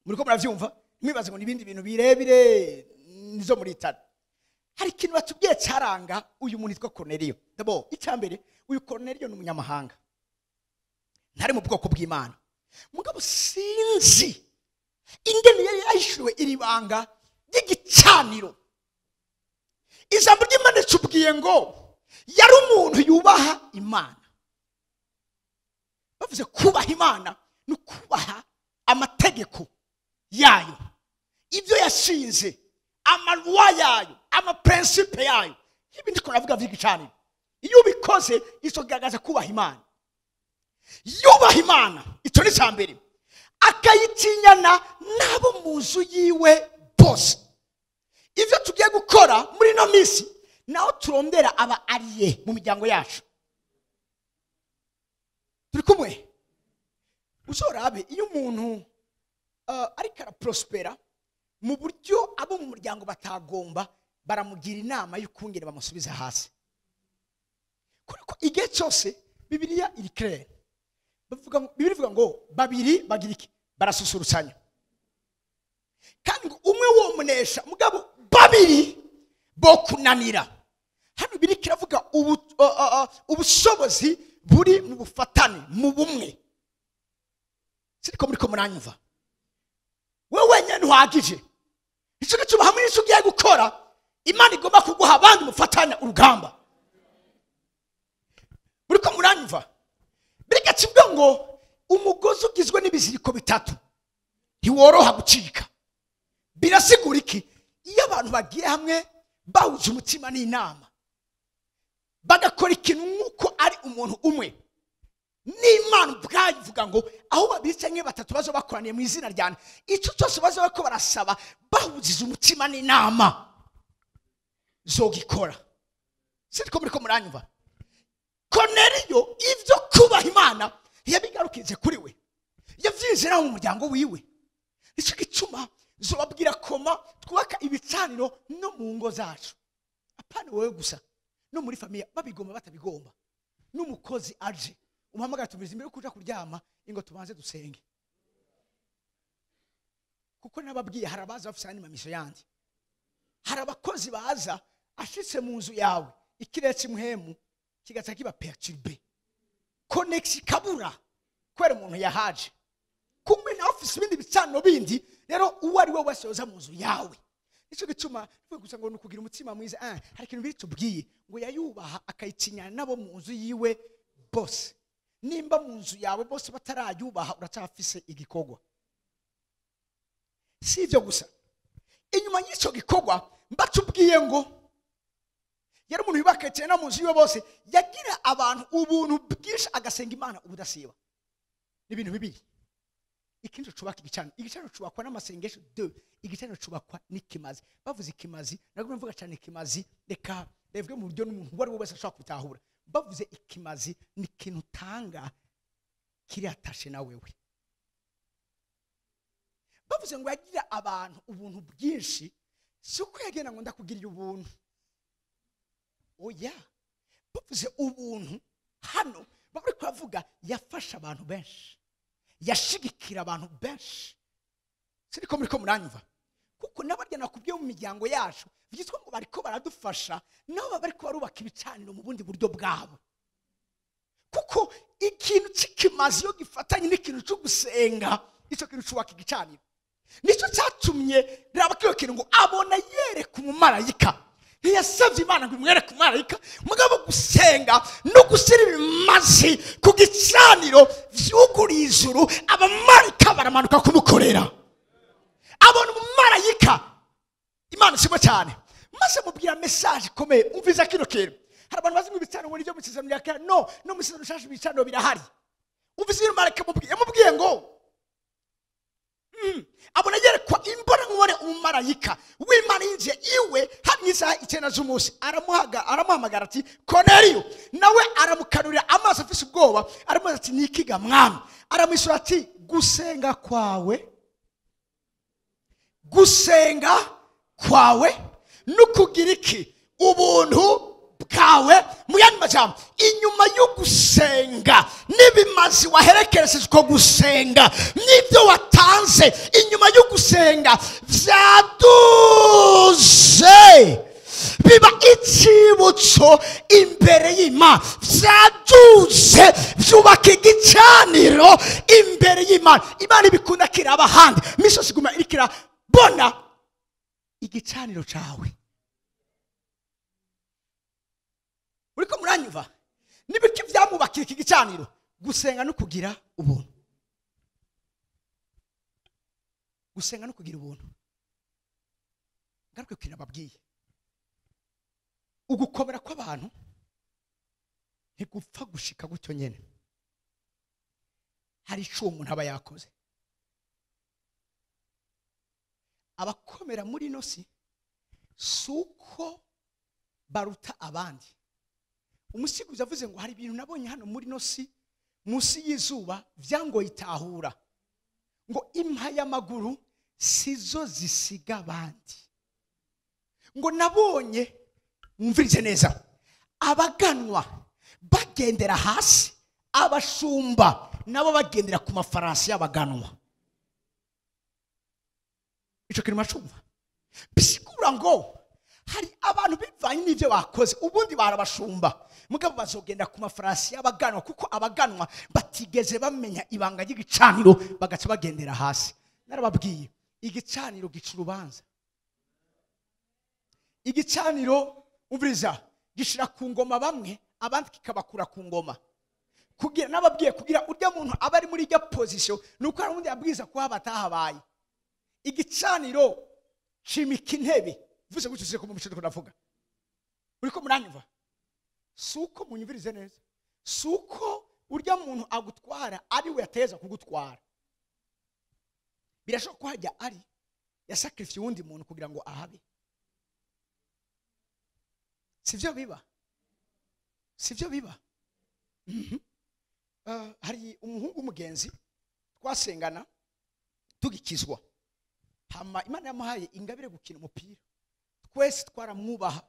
Muriko muravyumva? Mwibaze ngo nibindi bintu birebire nizo muri Itali. Hari ikintu batubwiye caranga uyu muntu yitwa Korneliyo. Dabo icambere, uyu Korneliyo ni umunyamahanga, ntari mu bwoko bw'Imana. Mugabo sinzi ingene yari yahishuriwe iri banga ry'igicaniro. Ijambo ry'Imana ritubwiye ngo yari umuntu yubaha Imana. Bavuze kubaha Imana ni kubaha amategeko yayo, ibyo yashinze, amalwa yayo, amaprincipe yayo. Ibi ndiko navuga vy'igicaniro. Iyo ubikoze ico kigaragaza kubaha Imana. Yubaha Imana, ico ni cambere. Akayitinyana nabo mu nzu yiwe bose. Ivyo tugiye gukora muri no misi naho turondera aba ariye mu miryango yacu. Turi kumwe? Uzorabe iyo umuntu ariko araprospera mu buryo abo mu muryango batagomba, baramugira inama y'ukungene bamusubiza hasi. Kuko igihe cyose Bibiliya iri claire. Bavuga Bibiliya ivuga ngo babiri bagira iki? Barasusurutsanya. Kandi umwe wo munesha, mugabo babiri bo kunanira. Hano biri kiravuga ubushobozi buri mu bufatane, mu bumwe. Siriko muri ko muranyumva. Wewe wenyine ntuhagije. Ico gituma hamwe n'ico ugiye gukora, Imana igomba kuguha abandi mufatanya urugamba. Muriko ngo umugozi ugizwe n'ibiziriko bitatu ntiworoha gucika. Birasigura iki? Iyo abantu bagiye hamwe bahuje umutima n'inama, bagakora ikintu nk'uko ari umuntu umwe, n'Imana ubwayo ivuga ngo aho babiri canke batatu bazo bakoraniye mu izina ryanje, ico cyose bazo bariko barasaba bahuziza umutima n'inama, zogikora. Siriko muriko muranyumva? Korneliyo ivyo kubaha Imana yabigarukije kuri we, yavyinjira mu muryango wiwe. Ico gituma zobabwira koma twubaka ibicaniro no mu ngo zacu, apana wowe gusa, no muri familia babigomba batabigomba. N'umukozi aje umuhamagara tubizi imbere kuja kuryama, ingo tubanze dusenge, kuko nababwiye hari abaza bafise andi mamisho yandi. Hari abakozi baza ashitse mu nzu yawe ikirere cy'imuhemu kigaca kiba perturbe, connexion kabura kubera umuntu yahaje kumwe na office ibindi bicaniro bindi. Rero uwo ari we wese yoza mu nzu yawe, nico gituma gusa ngo nukugira umutima mwiza. Hari ikintu bitubwiye ngo yayubaha akayitinyana nabo mu nzu yiwe bose. Nimba mu nzu yawe bose batarayubaha, uracyafise igikorwa. Si ibyo gusa, inyuma y'icyo gikorwa mbatubwiye ngo yari umuntu yubaka no mu nzu yiwe bose, yagira abantu ubuntu bwinshi, agasenga Imana ubudasiba. Ni ibintu bibiri. Ikintu cubaka igicaniro, igicaniro cubakwa n'amasengesho. Deux, igicaniro cubakwa n'ikimazi. Bavuze ikimazi, nagomba mvuga cyane ikimazi, reka revuge mu buryo n'umuntu uwo ari we wese ashobora kubitahura. Bavuze ikimazi ni ikintu utanga kiri atashe na wewe. Bavuze ngo yagira abantu ubuntu bwinshi, si uko yagenda ngo ndakugirira ubuntu, oya. Bavuze ubuntu hano bari kuvuga yafasha abantu benshi, yashigikira abantu benshi. Siriko muriko muranyumva? Kuko n'abarya nakubwiye mu miryango yacu byitwa ngo bariko baradufasha, nabo bariko barubaka ibicaniro mu bundi buryo bwabo. Kuko ikintu c'ikimazi iyo gifatanye n'ikintu cyo gusenga, ico kintu cubaka igicaniro. Nico cyatumye raba kiyo kintu ngo abona yereka umumarayika. Ntiyasavye Imana ngo imwereke umumarayika, mugabo gusenga no gushyira ibimazi ku gicaniro vyuguriye ijuru, abamarayika baramanuka kumukorera. Abona umumarayika, Imana ishimwe cyane, maze mubwira message ikomeye. Umviza kino kintu. Hari abantu bazi ngo ibicaniro ngo nivyo mu isezerano rya kera. No, no mu isezerano rishasha ibicaniro birahari. Umviza iyo marayika yamubwiye ngo abona yerekwa imbona nkubone umumarayika w'Imana yinjiye iwe hari isaha 9 z'umunsi, aramuhamagara ati Korneliyo. Nawe aramukanurira amaso afise ubwoba, aramubaza ati nikiga mwami? Aramwisura ati gusenga kwawe, gusenga kwawe nukugira iki ubuntu bwawe. Mu yandi majambo, inyuma yo gusenga n'ibimazi waherekeresheje uko gusenga n'ibyo watanze inyuma yo gusenga vyaduze biba icibutso imbere y'Imana, vyaduze vyubaka igicaniro imbere y'Imana. Imana ibikunda kiraba ahandi, imisozi iguma iriko irabona igicaniro cawe. Uriko muranyumva? Nibiki vyamubakiye iki gicaniro? Gusenga no kugira ubuntu. Gusenga no kugira ubuntu. Ngaruke kintu ababwiye. Ugukomera kw'abantu ntigupfa gushika gutyo nyene. Hari ico umuntu aba yakoze. Abakomera muri ino si suko baruta abandi. Umusiguzi avuze ngo hari ibintu nabonye hano muri ino si munsi y'izuba vyangoye itahura, ngo impa y'amaguru sizo zisiga abandi. Ngo nabonye, mwumvirize neza, abaganwa bagendera hasi, abashumba nabo bagendera ku mafarasi y'abaganwa. Ico kintu macumva bisigura ngo hari abantu bivanye n'ivyo bakoze, ubundi barabashumba, mugabo bazogenda ku mafarasi y'abaganwa, kuko abaganwa batigeze bamenya ibanga ry'igicaniro, bagaca bagendera hasi. Narababwiye, igicaniro gica urubanza. Igicaniro, umviriza, gishira ku ngoma bamwe, abandi kikabakura ku ngoma. Kugira nababwiye kugira urya muntu aba ari muri irya position nuko hari undi abwiza ko habatahabaye. Igicaniro cimika intebe. Vuze gutyo se ko mu mico ndavuga. Uriko muranyumva? Suko munyumvirize neza. Suko urya muntu agutwara ari we yateza kugutwara. Birashoboka ko hajya ari yasacrifice uwundi muntu kugira ngo ahabe. Sivyo biba? Sivyo biba? Hari umuhungu mugenzi twasengana tugikizwa. Hama Imana yamuhaye ingabire gukina umupira. Twese twaramwubaha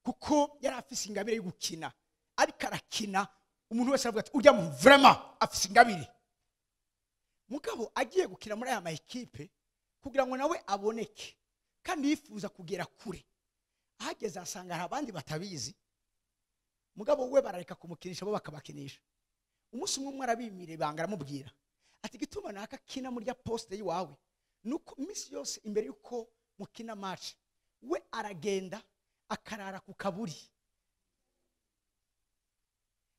kuko yari afise ingabire yo gukina. Ariko arakina umuntu wese aravuga ati urya muntu vraiment afise ingabire. Mugabo agiye gukina muri aya ma equipe kugira ngo nawe aboneke kandi yifuza kugera kure. Ahageze asanga hari abandi batabizi. Mugabo we barareka kumukinisha bo bakabakinisha. Umunsi umwe arabimire banga aramubwira ati gituma naka kina muri ya poste yiwawe nuko imisi yose imbere yuko mukina match we aragenda akarara ku kaburi.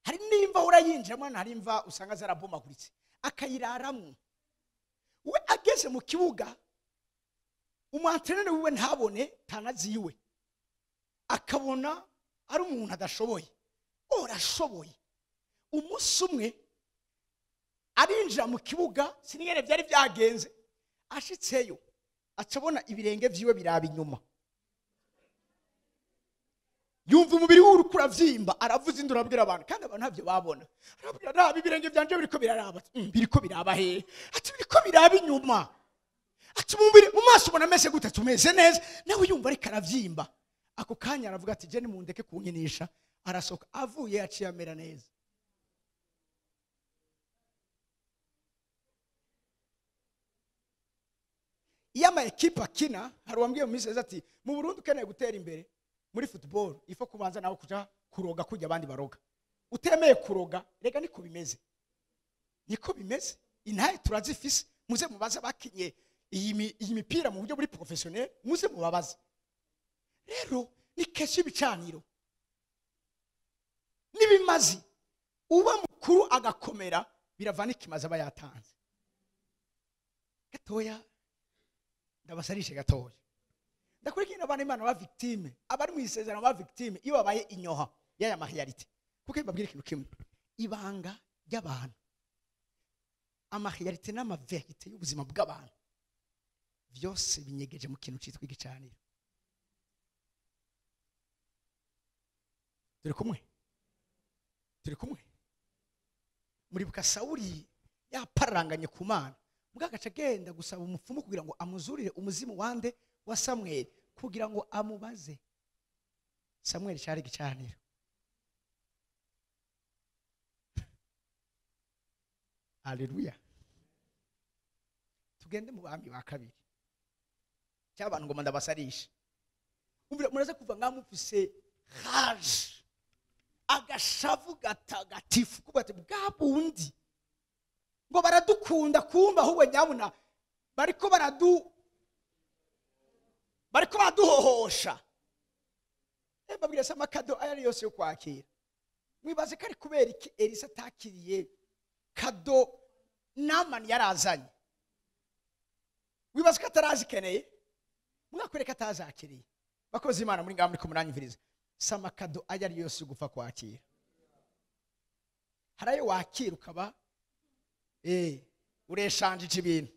Hari nimva urayinjira mwana hari imva usanga zarabomaguritse akayiraramwe. We ageze mu kibuga umwantrenere wiwe ntabone tanaziwe akabona ari umuntu adashoboye. Orashoboye. Umunsi umwe arinjira mu kibuga sinigere byari byagenze ashitseyo acabona ibirenge vyiwe biraba inyuma. Yumva umubiri we uriko uravyimba aravuza induru abwira abantu kandi abantu ntavyo babona. Arabwira nabi ibirenge byanje biriko biraraba. Biriko biraba he? Ati biriko biraba inyuma. Ati umubiri mu maso ubona mese gute tumeze neza nawe yumva ariko aravyimba. Ako kanya aravuga ati je nimundeke kunkinisha. Arasoka avuye yaciye amera neza. Iyo ama equipe akina hari uwambwiye mu minsi ati mu Burundi ukeneye gutera imbere muri football ifo kubanza nawe kuja kuroga kujya abandi baroga. Utemeye kuroga rega niko bimeze. Niko bimeze. Intaye turazifise muze mubaze bakinye iyi mipira mu buryo buri professionnel muze mubabaze. Rero ni keshi ibicaniro. Nibimazi uba mukuru agakomera biravana ikimazi aba yatanze. Gatoya ndabasarishe gatoya. Ndakurikira abana Imana ba victime, abari mu isezerano ba victime iyo babaye inyoha y'aya ma reality. Kuko mbabwira ikintu kimwe, ibanga ry'abantu, ama reality n'ama vérité y'ubuzima bw'abantu byose binyegeje mu kintu cyitwa igicaniro. Turi kumwe? Turi kumwe? Muribuka Sawuli yaparanganye ku Mana, mugagaca agenda gusaba umupfumu kugira ngo amuzurire umuzimu wande wa Samuel kugira ngo amubaze. Samuel cyari igicaniro. Haleluya. Tugende mu bami ba kabiri. Cy'abantu ngo ndabasarisha. Muraza kuva ngamufise rage agashavu gatagatifu kuba ati bwa bundi ngo baradukunda kumba ahubwo nyabuna bariko baraduhohosha. Babwira se amakado ayari yose yo kwakira. Mwibaze ko ari kubera iki Elisa atakiriye kado Namani yarazanye. Wibaze ko atarazikeneye? Mwakwereka atazakiriye. Bakozi Imana muri ngaho muri kumuranyumviriza. Samakado ayari yose gupfa kwakira. Harayo wakira ukaba ureshanjije ibintu.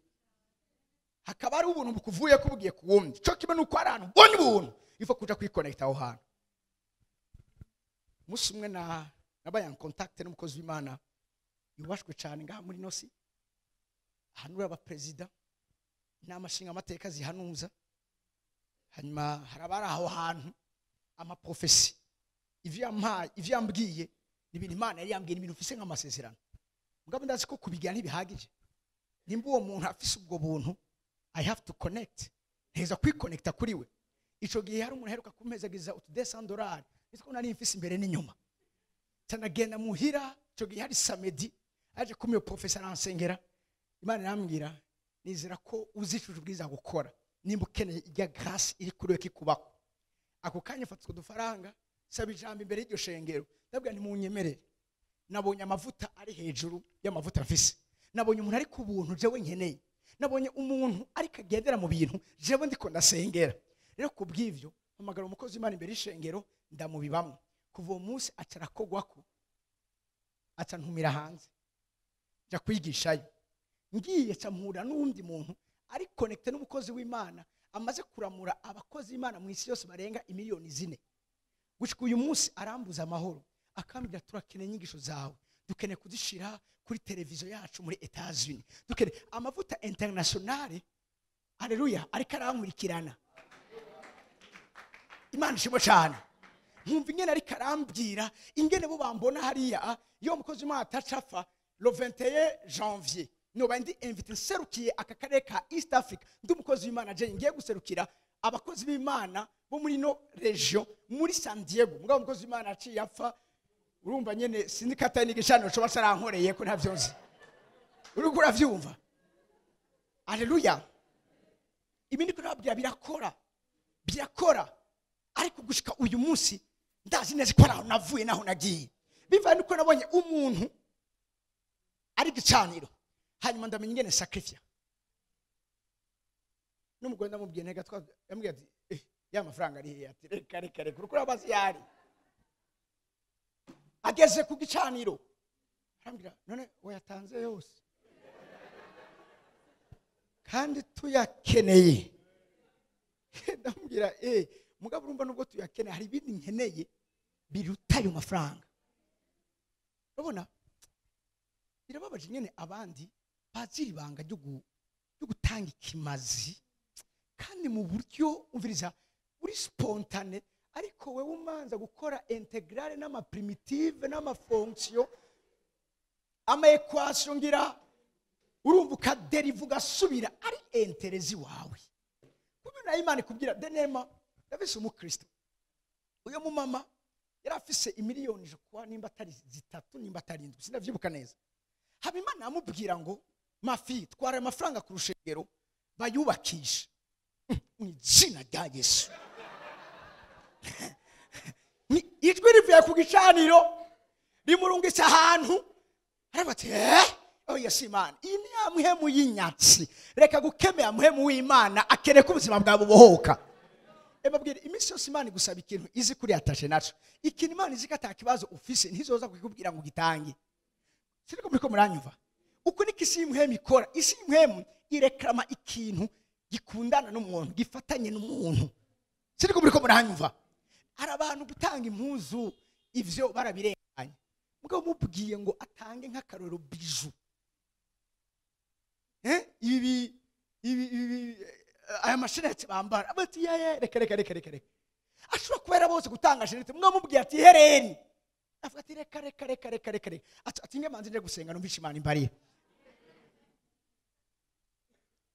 Hakaba ari ubuntu bukuvuye kubugiye kuwundi. Cyo kibe nuko ari ahantu ubonye ubuntu ifo kuja kwikonecta aho hantu. Musi umwe na nabaye en contact n'umukozi w'Imana yubashwe cyane ngaha muri nosi. Ahanura aba president n'amashinga amateka zihanuza. Hanyuma harabara aho hantu ama prophecy ivyo yampaye ivyo yambwiye ni ibintu Imana yari yambwiye ibintu ufise nk'amasezerano. Mugabo ndazi ko kubigira ntibihagije. Nimba uwo muntu afise ubwo buntu I have to connect. Nteza kwiconnecta kuri we. Ico gihe hari umuntu aheruka kumpezagiza utu $200 nitwo nari mfise imbere n'inyuma. Tanagenda muhira ico gihe hari samedi aje kumyo professor aransengera. Imana irambwira nizera ko uzicuje ubwiza gukora nimba ukeneye ijya grace iri kuri we kikubako. Ako kanya fatwa dufaranga saba ijambo imbere y'iryo shengero ndabwira nti munyemerere Nabonye amavuta ari hejuru y'amavuta mfise, nabonye umuntu ari ku buntu jewe nkeneye, nabonye umuntu ariko agendera mu bintu jewe ndiko ndasengera. Rero kubw'ivyo mpamagara umukozi w'Imana imbere y'ishengero, ndamubibamwo. Kuva uwo munsi aca arakogwako, aca ntumira hanze nja kwigishayo. Ngiye ca mpura n'uwundi muntu ari connecté n'umukozi w'Imana amaze kuramura abakozi b'Imana mu isi yose barenga 4 miliyoni. Gushika uyu munsi arambuza amahoro, akambwira: "Turakeneye inyigisho zawe, dukeneye kuzishira kuri televiziyo yacu muri Etats-Unis, dukeneye amavuta internationale." Haleluya! Ariko arankurikirana. Imana ishimwe cyane. Nkumva ingene ariko arambwira ingene bo bambona hariya. Iyo umukozi w'Imana atacapfa, le 21 janvier noba ndi invité, nserukiye aka karere ka East Africa. Ndi umukozi w'Imana je ngiye guserukira abakozi b'Imana bo muri no region muri San Diego. Mugabo umukozi w'Imana aciye apfa, urumva nyene sinzi ko atari n'igicaniro coba carankoreye ko ntavyo nzi. Uriko uravyumva? Aleluya! Ibi ndiko nababwira birakora, birakora. Ariko gushika uyu munsi ndazi neza ko ari aho navuye naho nagiye, bivanye nuko nabonye umuntu ari igicaniro, hanyuma ndamenya ingene sacrifice. N'umugore ndamubwiye ntega twa, yambwiye ati: "Eh, ya mafaranga ari hehe?" Ati: "Reka, reka, reka, uriko urabaza yari ageze ku gicaniro." Arambwira: "None wayatanze yose kandi tuyakeneye?" Ndamubwira: "Eh, mugabo urumva nubwo tuyakeneye, hari ibindi nkeneye biruta ayo mafaranga." Urabona birababaje nyene abandi bazira ibanga ryo gutanga ikimazi, kandi mu buryo, umviriza, uri spontané, ariko wewe umanza gukora intégrale n'ama primitive n'ama fonction, ama équation, ngira urumva ukadériva, ugasubira ari intérêts wawe. Kuko nayo Imana ikubwira denema. Ndafise umukristo, uyo mumama yari afise imiliyoni kuwa nimba atari 3, nimba atari 7, sindavyibuka neza. Haba Imana yamubwira ngo: "Mafi, twara ayo mafaranga ku rushengero bayubakishe mu izina rya Yesu." Ijwi rivuye ku gicaniro rimurungitse ahantu, aravuga ati: "Eh, oya, si Imana iyi, ni ya muhemu y'inyatsi." Reka gukemera muhemu w'Imana, akeneye ko ubuzima bwawe bubohoka. Ebabwira, iminsi yose Imana igusaba ikintu izi kuri atashe naco. Ikintu Imana izi ko ata kibazo ufise, ntizoza kukubwira ngo ugitange. Siriko muriko muranyumva? Uko niko isi y'umuhemu ikora. Isi y'umuhemu ireklama ikintu gikundana n'umuntu, gifatanye n'umuntu. Siriko muriko muranyumva? Hari abantu gutanga impuzu ivyo barabirenganye, mugabo mubwiye ngo atange nk'akarorero bijou, ibi, aya mashenete bambara, bati: "Yeye, reka, reka, reka, reka, reka." Ashobora kuba yarabose gutanga chaînette, mugabo mubwiye ati hereni, avuga ati: "Reka, reka, reka, reka, reka, reka." Ati: "Nge manze nje gusenga numvishe Imana imbariye."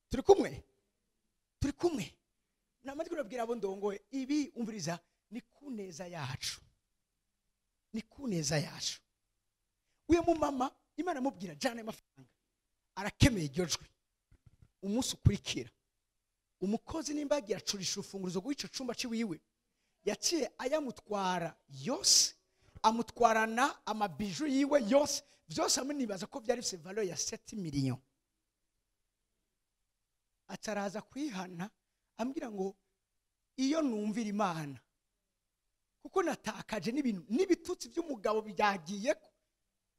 Turi kumwe, turi kumwe. Namaze kubabwira abo ndongoye ibi, umviriza, ni kuneza yacu, ni kuneza yacu. Uyu mumama Imana amubwira jana amafaranga, arakemeye iryo jwi. Umunsi ukurikira umukozi nimba yagiye acurisha urufunguruzo rw'ico cumba ciwiwe, yaciye ayamutwara yose, amutwarana ama bijoux yiwe yose, byose hamwe nibaza ko byari bifise valeur ya 7 millions. Ataraza kwihana, ambwira ngo: "Iyo numvira Imana, kuko natakaje n'ibintu n'ibitutsi by'umugabo byagiye,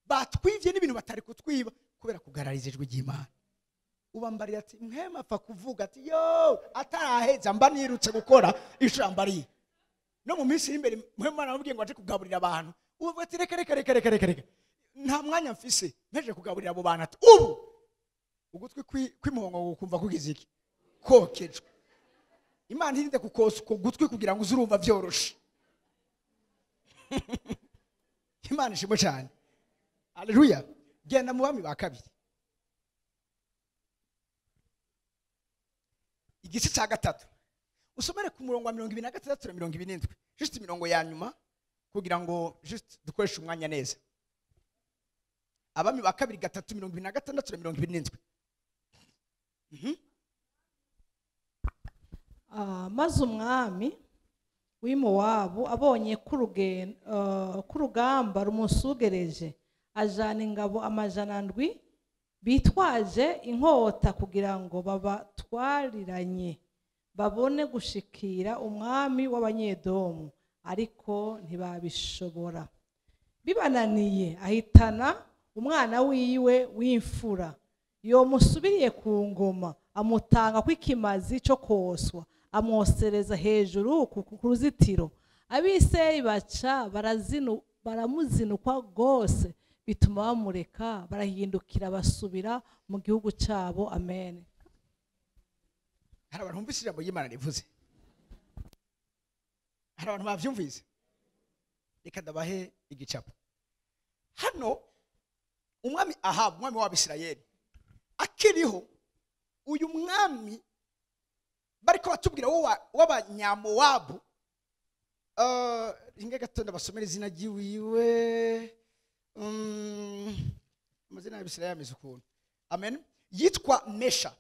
batwivye n'ibintu batari kutwiba kubera kugarariza ijwi ry'Imana." Ubambarira ati mwema apfa kuvuga ati yo ataraheza mba nirutse gukora ico yambariye. No mu minsi iri imbere mwema aramubwiye ngo aje kugaburira abantu, ubu ati: "Reka, reka, reka, reka, reka, reka, nta mwanya mfise, mpejeje kugaburira abo bantu." Ati ubu ugutwi kw'impongo kumva kugize iki? Kokejwe. Imana irinde kukosa uko gutwi kugira ngo uze urumva vyoroshe. Imana ishimwe cyane. Aleluya! Genda mu Bami ba Kabiri, igice cya 3, usomere ku murongo wa 26 na 27, juste imirongo ya nyuma kugira ngo juste dukoreshe umwanya neza. Abami ba Kabiri 3, 26 na 27. Maze umwami w'i Mowabu abonye ko ko urugamba rumusugereje. Ajana ingabo 700 bitwaje inkota kugira ngo babatwariranye babone gushikira umwami w'Abanyedomu, ariko ntibabishobora. Bibananiye ahitana umwana wiwe w'imfura yomusubiriye ku ngoma, amutanga kw'ikimazi cyo koswa, amwosereza hejuru ku ruzitiro. Abisirayeli baca baramuzinukwa rwose, bituma bamureka barahindukira basubira mu gihugu cyabo. Amen. Hari abantu bumvise ijambo ry'Imana rivuze? Hari abantu bavyumvise? Reka ndabahe igicapo. Hano umwami Ahabu, umwami w'Abisirayeli, akiriho, uyu mwami bariko batubwira w'Abanyamowabu, inge gato ndabasomera izina ryiwiwe, amazina y'Abisirayeli ameze ukuntu. Amen. Yitwa Mesha.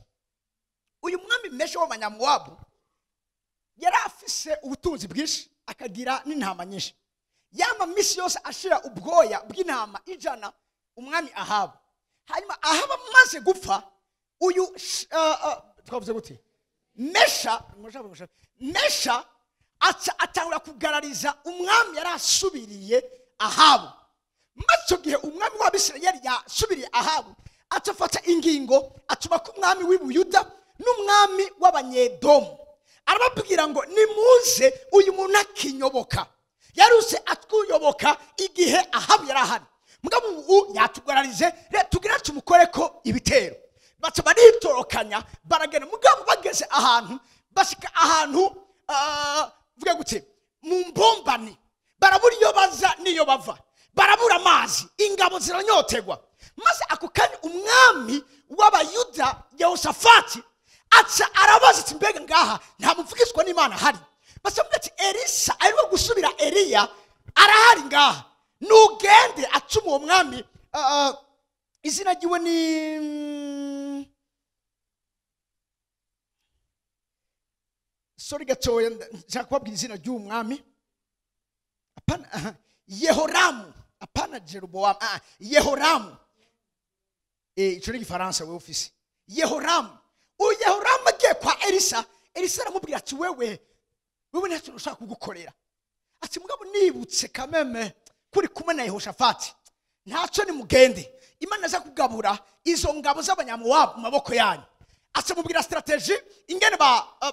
Uyu mwami Mesha w'Abanyamowabu yari afise ubutunzi bwinshi, akagira n'intama nyinshi. Yama misi yose ashira ubwoya bw'intama 100 umwami Ahabu. Hanyuma Ahabu amaze gupfa, uyu twavuze gute, Mesha atangura kugarariza umwami yari asubiriye Ahabu. Maze icyo gihe umwami w'Abisirayeli yasubiriye Ahabu, acafata ingingo atuma ko umwami w'Ibuyuda n'umwami w'Abanyedomu, arababwira ngo nimuze uyu muntu akinyoboka. Yaruse atwuyoboka igihe Ahabu yari ahari, mugabo ubu yatugararije, tugira tumukoreko ibitero. Baca baritorokanya baragenda, mugabo bageze ahantu, bashika ahantu vuga gute, mu mbombani, barabura iyo baza n'iyo bava, barabura amazi, ingabo ziranyotegwa. Maze ako kanya umwami w'Abayuda Yehoshafati aca arabaza ati mbega ngaha nta muvugishwa n'Imana ahari? Basamubwira ati Elisa arimo gusubira Eliya arahari ngaha, nugende atuma uwo mwami izina ryiwe ni sorry gatoya, nshaka kubabwira izina ry'uwo mwami. Apana Yehoramu, apana Jeroboamu, Yehoramu. Ico ni Igifaransa wewe ufise. Yehoramu. Uyu Yehoramu agiye kwa Elisa, Elisa aramubwira ati wewe ntacyo ushaka kugukorera. Ati mugabo nibutse kameme kuri kumwe na Yehoshafati, ntacyo nimugende, Imana aza kugabura izo ngabo z'Abanyamowabu mu maboko yanyu. Acamubwira strategy ingene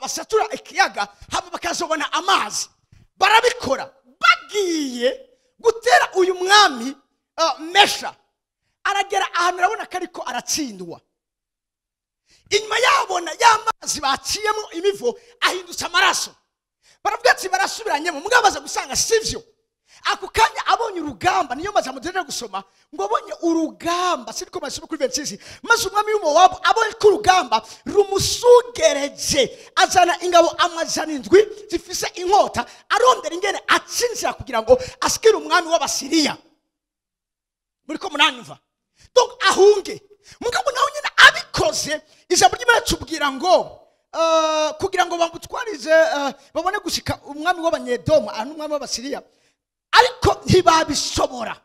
basatura ikiyaga hama bakazobona amazi. Barabikora, bagiye gutera uyu mwami Mesha. Aragera ahantu arabona ko ariko aratsindwa. Inyuma yabona ya mazi baciyemo imivo ahindutse amaraso. Baravuga ati barasubiranyemo, mugabo baza gusanga sivyo. Ako kanya abonye urugamba, niyo maze amuteje gusoma ngo abonye urugamba, siriko masoma kuri 26, maze umwami w'Imowabu abonye ko urugamba rumusugereje, azana ingabo 700 zifise inkota, arondera ingene atsinzira kugira ngo asikire umwami w'Abasiriya. Muriko munanyumva? Donc ahunge. Mugabo nawe nyine abikoze, ijambo ry'Imana tubwira ngo kugira ngo bamutwarize babone gushika umwami w'Abanyedomu n'umwami w'Abasiriya, ariko ntibabishobora.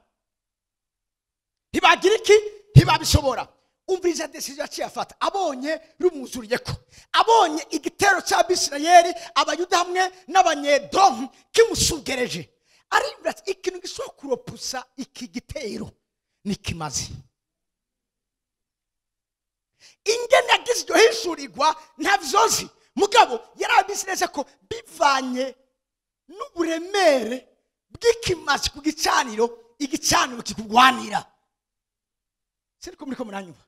Ntibagira iki? Ntibabishobora. Umviriza decision yaciye afata, abonye rumuzuriyeko, abonye igitero cy'Abisirayeli, Abayuda hamwe n'Abanyedomu kimusugereje, aribwira ati ikintu gishobora kuropusa iki gitero ni kimazi. Ingene yagize iryo hishurirwa ntavyozi, mugabo yarabizi neza ko bivanye n'uburemere bw'ikimazi ku gicaniro, igicaniro kikugwanira. Siriko muriko muranyumva?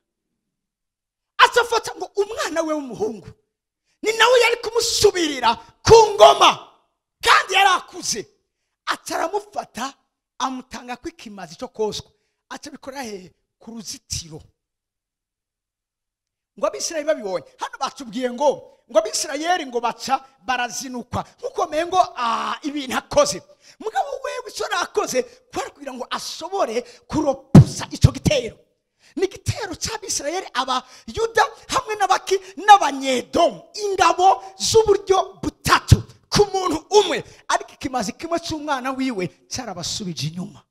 Acafata ngo umwana we w'umuhungu ni nawe yari kumusubirira ku ngoma, kandi yarakuze, ataramufata amutanga kw'ikimazi cyo koswa. Acabikora hehe? Ku ruzitiro. Ngo Abisirayeli babibonye, hano batubwiye ngo Abisirayeli ngo baca barazinukwa nkuko mengo ibintu akoze. Mugabo wewe icyo nakoze kwari kugira ngo ashobore kuropusa ico gitero. Ni igitero cy'Abisirayeli, Abayuda hamwe n'abaki n'Abanyedomu, ingabo z'uburyo butatu ku muntu umwe, ariko ikimazi kimwe cy'umwana wiwe cyarabasubije inyuma.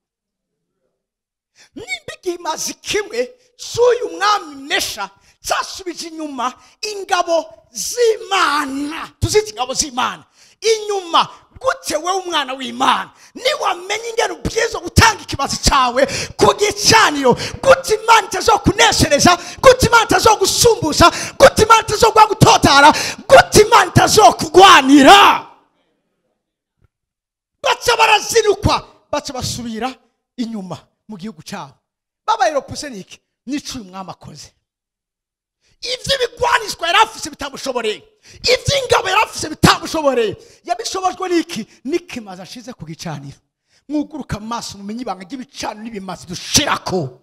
Nimba Ikimazi kimwe cy'uyu mwami Mesha cyasubije inyuma ingabo z'Imana. Tuzite ingabo z'Imana inyuma gute? Wewe umwana w'Imana niwamenye ingene ubwiza gutanga ikibazo cyawe ku gicaniro, gute Imana itazokuneshereza, gute Imana itazogusumbuza, gute Imana itazoguha gutotara, gute Imana itazokugwanira? Baca barazinukwa, baca basubira inyuma mu gihugu cyabo. Babaye repoussé niki? Nico uyu mwami akoze. Ivy'ibigwanishwa yarafise bitamushoboreye, ivy'ingabo yarafise bitamushoboreye, yabishobojwe niki? N'ikimazi ashize ku gicaniro. Mwuguruka amaso mumenye ibanga ry'ibicaniro n'ibimazi dushirako.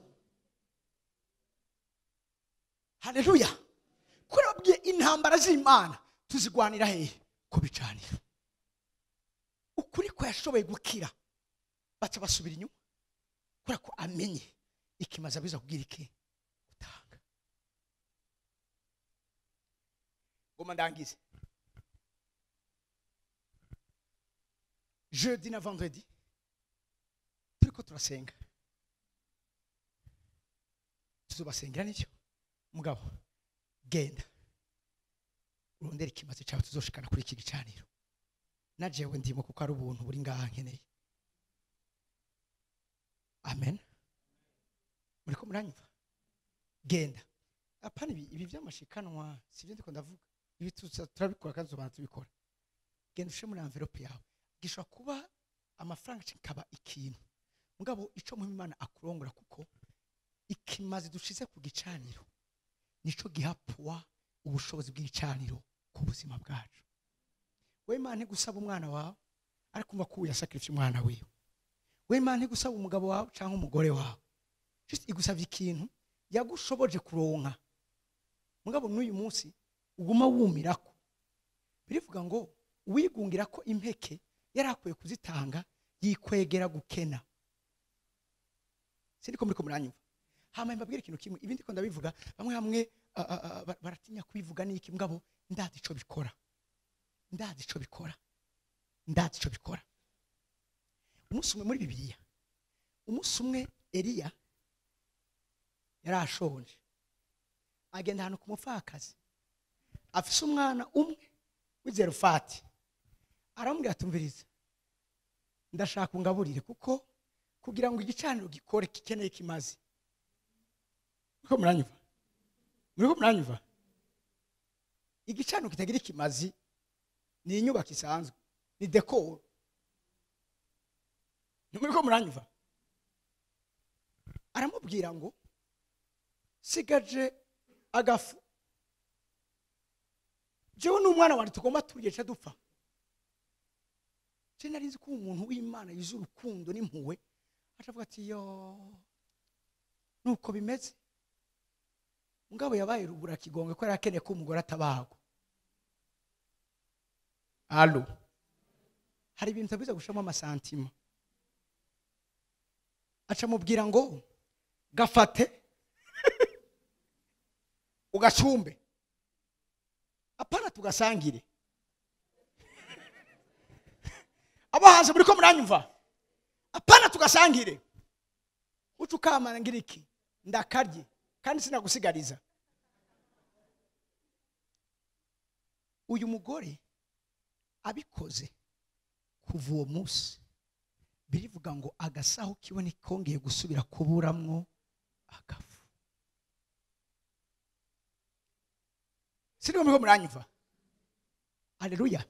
Haleluya. Kurabwiye intambara z'Imana tuzigwanira hehe? Ku bicaniro. Ukuri ko yashoboye gukira, baca basubira inyuma kubera ko amenye ikimazi abiza kugira iki? Gutanga. Ngoma ndangize. Jeudi na vendredi turiko turasenga, tuzobasengera nivyo. Mugabo genda urondere ikimazi cyawe tuzoshikana kuri iki gicaniro. Na jewe ndimo kuko ari ubuntu buri ngaha nkeneye. Amen. Muriko muranyumva? Genda. Apana ibi by'amashikanwa sivyo ndiko ndavuga. Ibi turabikora kandi tuzobana tubikora. Genda ushe muri envelope yawe. Gishobora kuba amafaranga kikaba ikintu. Mugabo ico muha Imana akurongora, kuko ikimazi dushize ku gicaniro nico giha poids ubushobozi bw'igicaniro ku buzima bwacu. We Imana ntigusaba umwana wawe ariko umva ko yasacrifice umwana wiwe. We Imana ntigusaba umugabo wawe cyangwa umugore wawe. Just igusabye ikintu yagushoboje kuronka. Mugabo n'uyu munsi uguma wumirako. Birivuga ngo uwigungira ko impeke yarakwiye kuzitanga yikwegera gukena. Sindiko muriko muranyumva. Hama mbabwira ikintu kimwe, ibindi ko ndabivuga bamwe hamwe baratinya kubivuga niki, mugabo ndazi ico bikora. Ndazi ico bikora. Ndazi ico bikora. Umunsi umwe muri Bibiliya, umunsi umwe Eliya yarashonje, agenda ahantu ku mupfakazi afise umwana umwe w'Izerufati. Aramubwira ati umviriza, ndashaka ungaburire kuko kugira ngo igicaniro gikore kikeneye kimazi. Muriko muranyumva? Muriko muranyumva? Igicaniro kitagira ikimazi ni inyubako isanzwe, ni decor. Muriko muranyumva? Aramubwira ngo sigaje agafu, jewe n'umwana wanje tugomba turye ca dupfa. Je nari nzi ko umuntu w'Imana yuzuye urukundo n'impuhwe acavuga ati yo nuko bimeze. Mugabo yabaye rugura kigonge ko yarakeneye ko umugore atabagwa. Allo, hari ibintu biza gushamo amasantima. Aca mubwira ngo gafate ugacumbe, apana tugasangire. Abo hanze muriko muranyumva? Apana tugasangire. Uca ukamana ngira iki? Ndakarye kandi sinagusigariza. Uyu mugore abikoze kuva uwo munsi, birivuga ngo agasaho kiwe ntikongeye gusubira kuburamwo agafu. Siniko muriko muranyumva? Haleluya.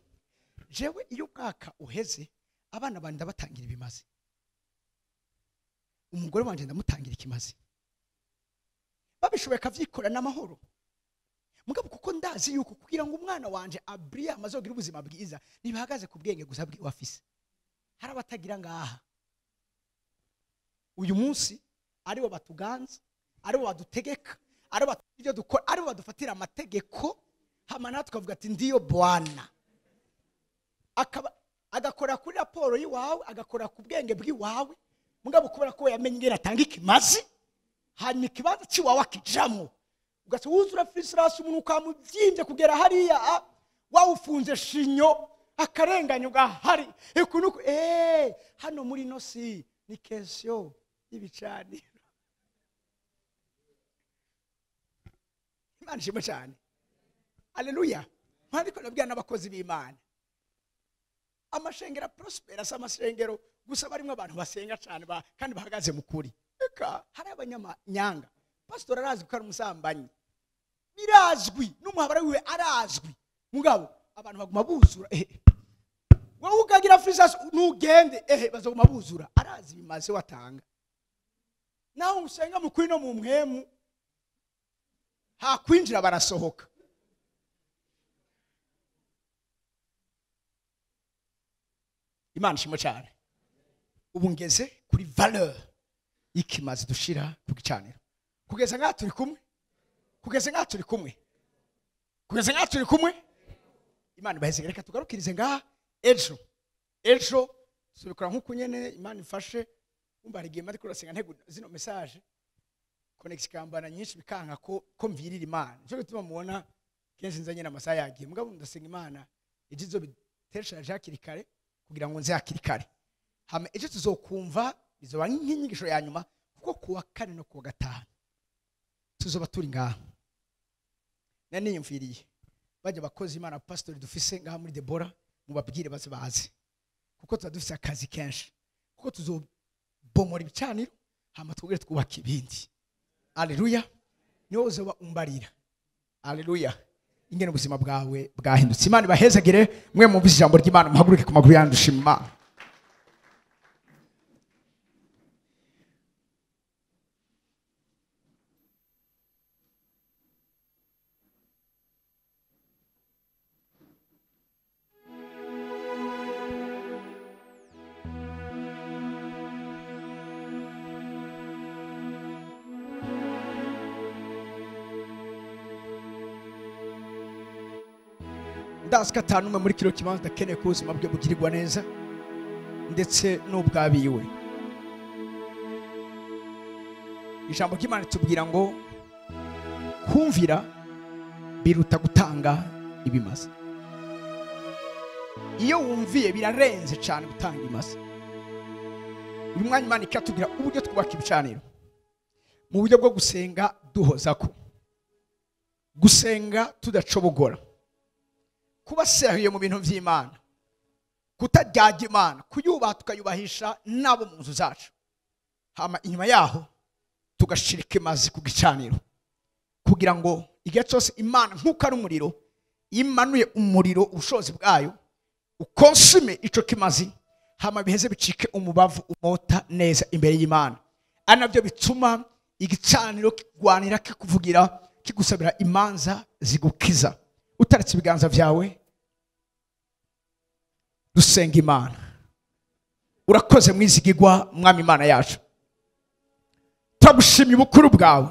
Jewe iyo umwaka uheze abana banje ndabatangira ibimazi, umugore wanje ndamutangira ikimazi, babishoboye akavyikora n'amahoro. Mugabo kuko ndazi yuko kugira ngo umwana wanje Abraham azogira ubuzima bwiza ntibihagaze ku bwenge gusa bwiwe afise. Hari abatagira ngaha uyu munsi aribo batuganza, aribo badutegeka, aribo ibyo dukora, aribo badufatira amategeko, hama natwe tukavuga ati ndiyo bwana. Akaba agakora kuri raporo y'iwawe, agakora ku bwenge bw'iwawe, mugabo kubera ko yamenye ingene atanga ikimazi, hanyuma ikibanza cy'iwawe akijamwo, ugaca wuzura fisirasi umuntu ukamubyimbye kugera hariya, wawufunze shinyo akarenganya ugahari ekunuko. Hano muri no si ni kesyo y'ibicaniro. Imana ishimwe cyane. Haleluya. Ariko nabwira n'abakozi b'Imana, amashengero prospera si amasengero gusa barimo abantu basenga cyane kandi bahagaze mu kuri. Eka hari abanyamanyanga, pastor arazi ko ari umusambanyi, birazwi n'umuhabara wiwe arazwi, mugabo abantu baguma buzura. Wowe ukagira frisas nugende, bazaguma buzura. Arazi bimaze watanga. Naho usenga mu kuri no mu mpwemu, hakwinjira barasohoka. Imana ishimwe cyane. Ubu ngeze kuri valeur y'ikimazi dushira ku gicaniro. Kugeza ngaha turi kumwe. Kugeza ngaha turi kumwe. Kugeza ngaha turi kumwe. Imana ibaheze. Reka tugarukirize ngaha ejo. Ejo subikora nkuko nyene Imana ifashe. Umva hari igihe mariko urasenga ntego zino message connection kambana nyinshi bikanka ko mvirira Imana. Nico gituma mubona kenshi nzanye n'amasaha yagiye. Mugabo ndasenga Imana ijizo bitesha hakiri kare kugira ngo nze hakiri kare. Hama ejo tuzokumva bizoba nk'inyigisho ya nyuma, kuko kuwa kane no kuwa gatanu tuzoba turi ngaha. Naniyumviriye bajya bakozi Imana pastor dufise ngaha muri Debora, mubabwire baze baze, kuko tuba dufise akazi kenshi, kuko tuzobomora ibicaniro hama twongere twubaka ibindi. Haleluya. Niwo uzoba umbarira. Haleluya. Ingene ubuzima bwawe bwahindutse. Imana ibahezagire. Mwe mumvise ijambo ry'Imana, muhaguruke ku maguru yanyu dushima Imana. Ndazi ko atanu muri kino kibanza ndakeneye ko ubuzima bwe bugirirwa neza ndetse n'ubwabiwe. Ijambo ry'Imana ritubwira ngo kumvira biruta gutanga ibimaze. Iyo wumviye birarenze cyane gutanga ibimaze. Uyu mwanya Imana ikatubwira uburyo twubaka ibicaniro mu buryo bwo gusenga duhozako, gusenga tudacobogora, kuba seriye mu bintu by'Imana, kutajyaga Imana, kuyubaha tukayubahisha nabo mu nzu zacu. Hama inyuma yaho tugashirika imazi ku gicaniro, kugira ngo igihe cyose Imana nkuko ari umuriro imanuye umuriro ubushobozi bwayo ukonsume ico kimazi, hama biheze bicike umubavu umota neza imbere y'Imana. Ari nabyo bituma igicaniro kigwanira, kikuvugira, kigusabira imanza zigukiza. Utaretse ibiganza byawe dusenga Imana. Urakoze mwizigirwa Mwami Imana yacu. Turagushimiye ubukuru bwawe,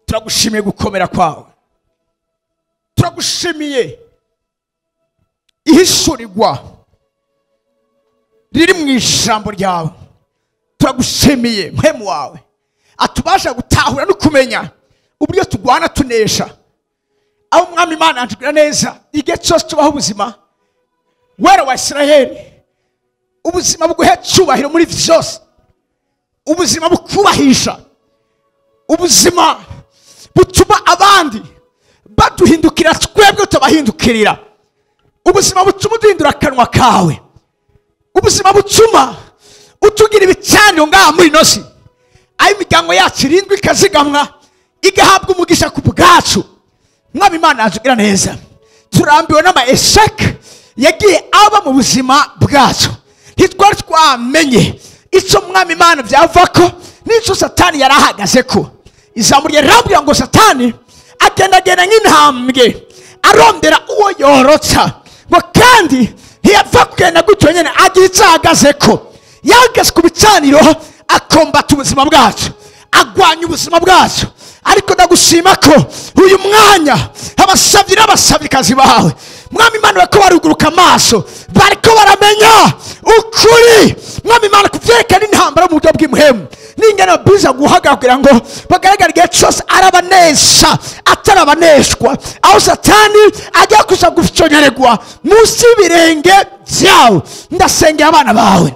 turagushimiye gukomera kwawe, turagushimiye ihishurirwa riri mu ijambo ryawe. Turagushimiye mpemu wawe atubasha gutahura no kumenya uburyo tugwana tunesha. Aho Mwami Imana atugirira neza igihe cyose tubaho ubuzima wera wa Israheli, ubuzima buguhe cyubahiro muri byose, ubuzima bukubahisha, ubuzima butuma abandi baduhindukira twebwe tutabahindukirira, ubuzima butuma uduhindura akanwa kawe, ubuzima butuma utugira ibicaniro ngaha muri ino si, aho imiryango yacu irindwi ikazigamwa igahabwa umugisha ku bwacu. Mwami Imana atugirira neza. Turambiwe n'ama eshek yagiye aba mu buzima bwacu. Ntitwari twamenye icyo Mwami Imana byavako n'icyo Satani yarahagaze ko. Ijambo rye rirambwira ngo Satani agendagenda nk'intambwe arondera uwo yorotsa, ngo kandi ntiyapfa kugenda gutyo nyene, agira icyo ahagaze ko. Yahagaze ku bicaniro akombata ubuzima bwacu, agwanya ubuzima bwacu. Ariko ndagushima ko uyu mwanya abasavyi n'abasavyikazi bawe Mwami Imana bariko baruguruka amaso, bariko baramenya ukuri. Mwami Imana kuvyerekana intambara mu buryo bw'imuhemu n'ingene biza guhagarara kugira ngo bagaragare igihe cyose arabanesha atarabaneshwa, aho Satani ajya kuza guconyeregwa munsi y'ibirenge byawe. Ndasengera abana bawe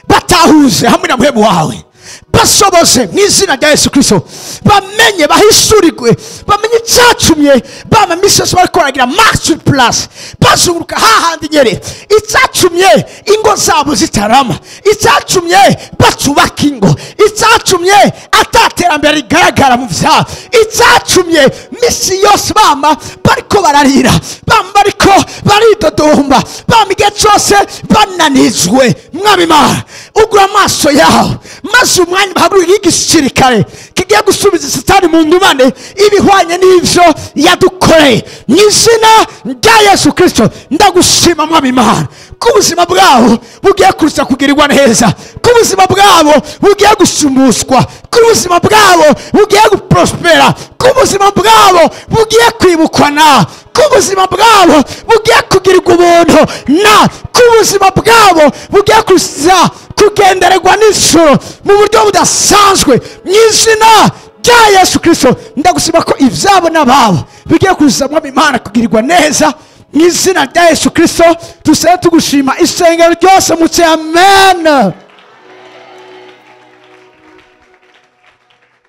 batahuze hamwe na muhemu wawe, Basoboze mu izina rya Yesu Kristo, bamenye, bahishurirwe, bamenye icyatumye bama iminsi yose bariko baragira marche sur place, bazunguruka hahandi nyene, icyatumye ingo zabo zitarama, icyatumye batubaka ingo, icyatumye ataterambere rigaragara mu vyabo, icyatumye misi yose bama bariko bararira, bama bariko baridodomba, bama igihe cyose bananizwe. Mwami Imana, ugura amaso yawe maze umwanya bahaguruke igisirikare kigiye gusubiza Satani mu ndumane ibihwanye n'ivyo yadukoreye. Mu izina rya Yesu Kristo ndagushima Mwami Imana ko ubuzima bwabo bugiye kurusa kugirirwa neza, ko ubuzima bwabo bugiye gusumbuswa, ko ubuzima bwabo bugiye guprospera, ko ubuzima bwabo bugiye kwibukwa na, ko ubuzima bwabo bugiye kugirirwa ubuntu na, ko ubuzima bwabo bugiye kuza kugendererwa n'ijoro mu buryo budasanzwe. Mu izina rya Yesu Kristo ndagushima ko ibyabo n'ababo bigiye kuza Mwami Imana kugirirwa neza. Mu izina rya Yesu Kristo tusabe tugushima isengero ryose mutse amen.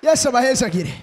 Yesu abahezagire.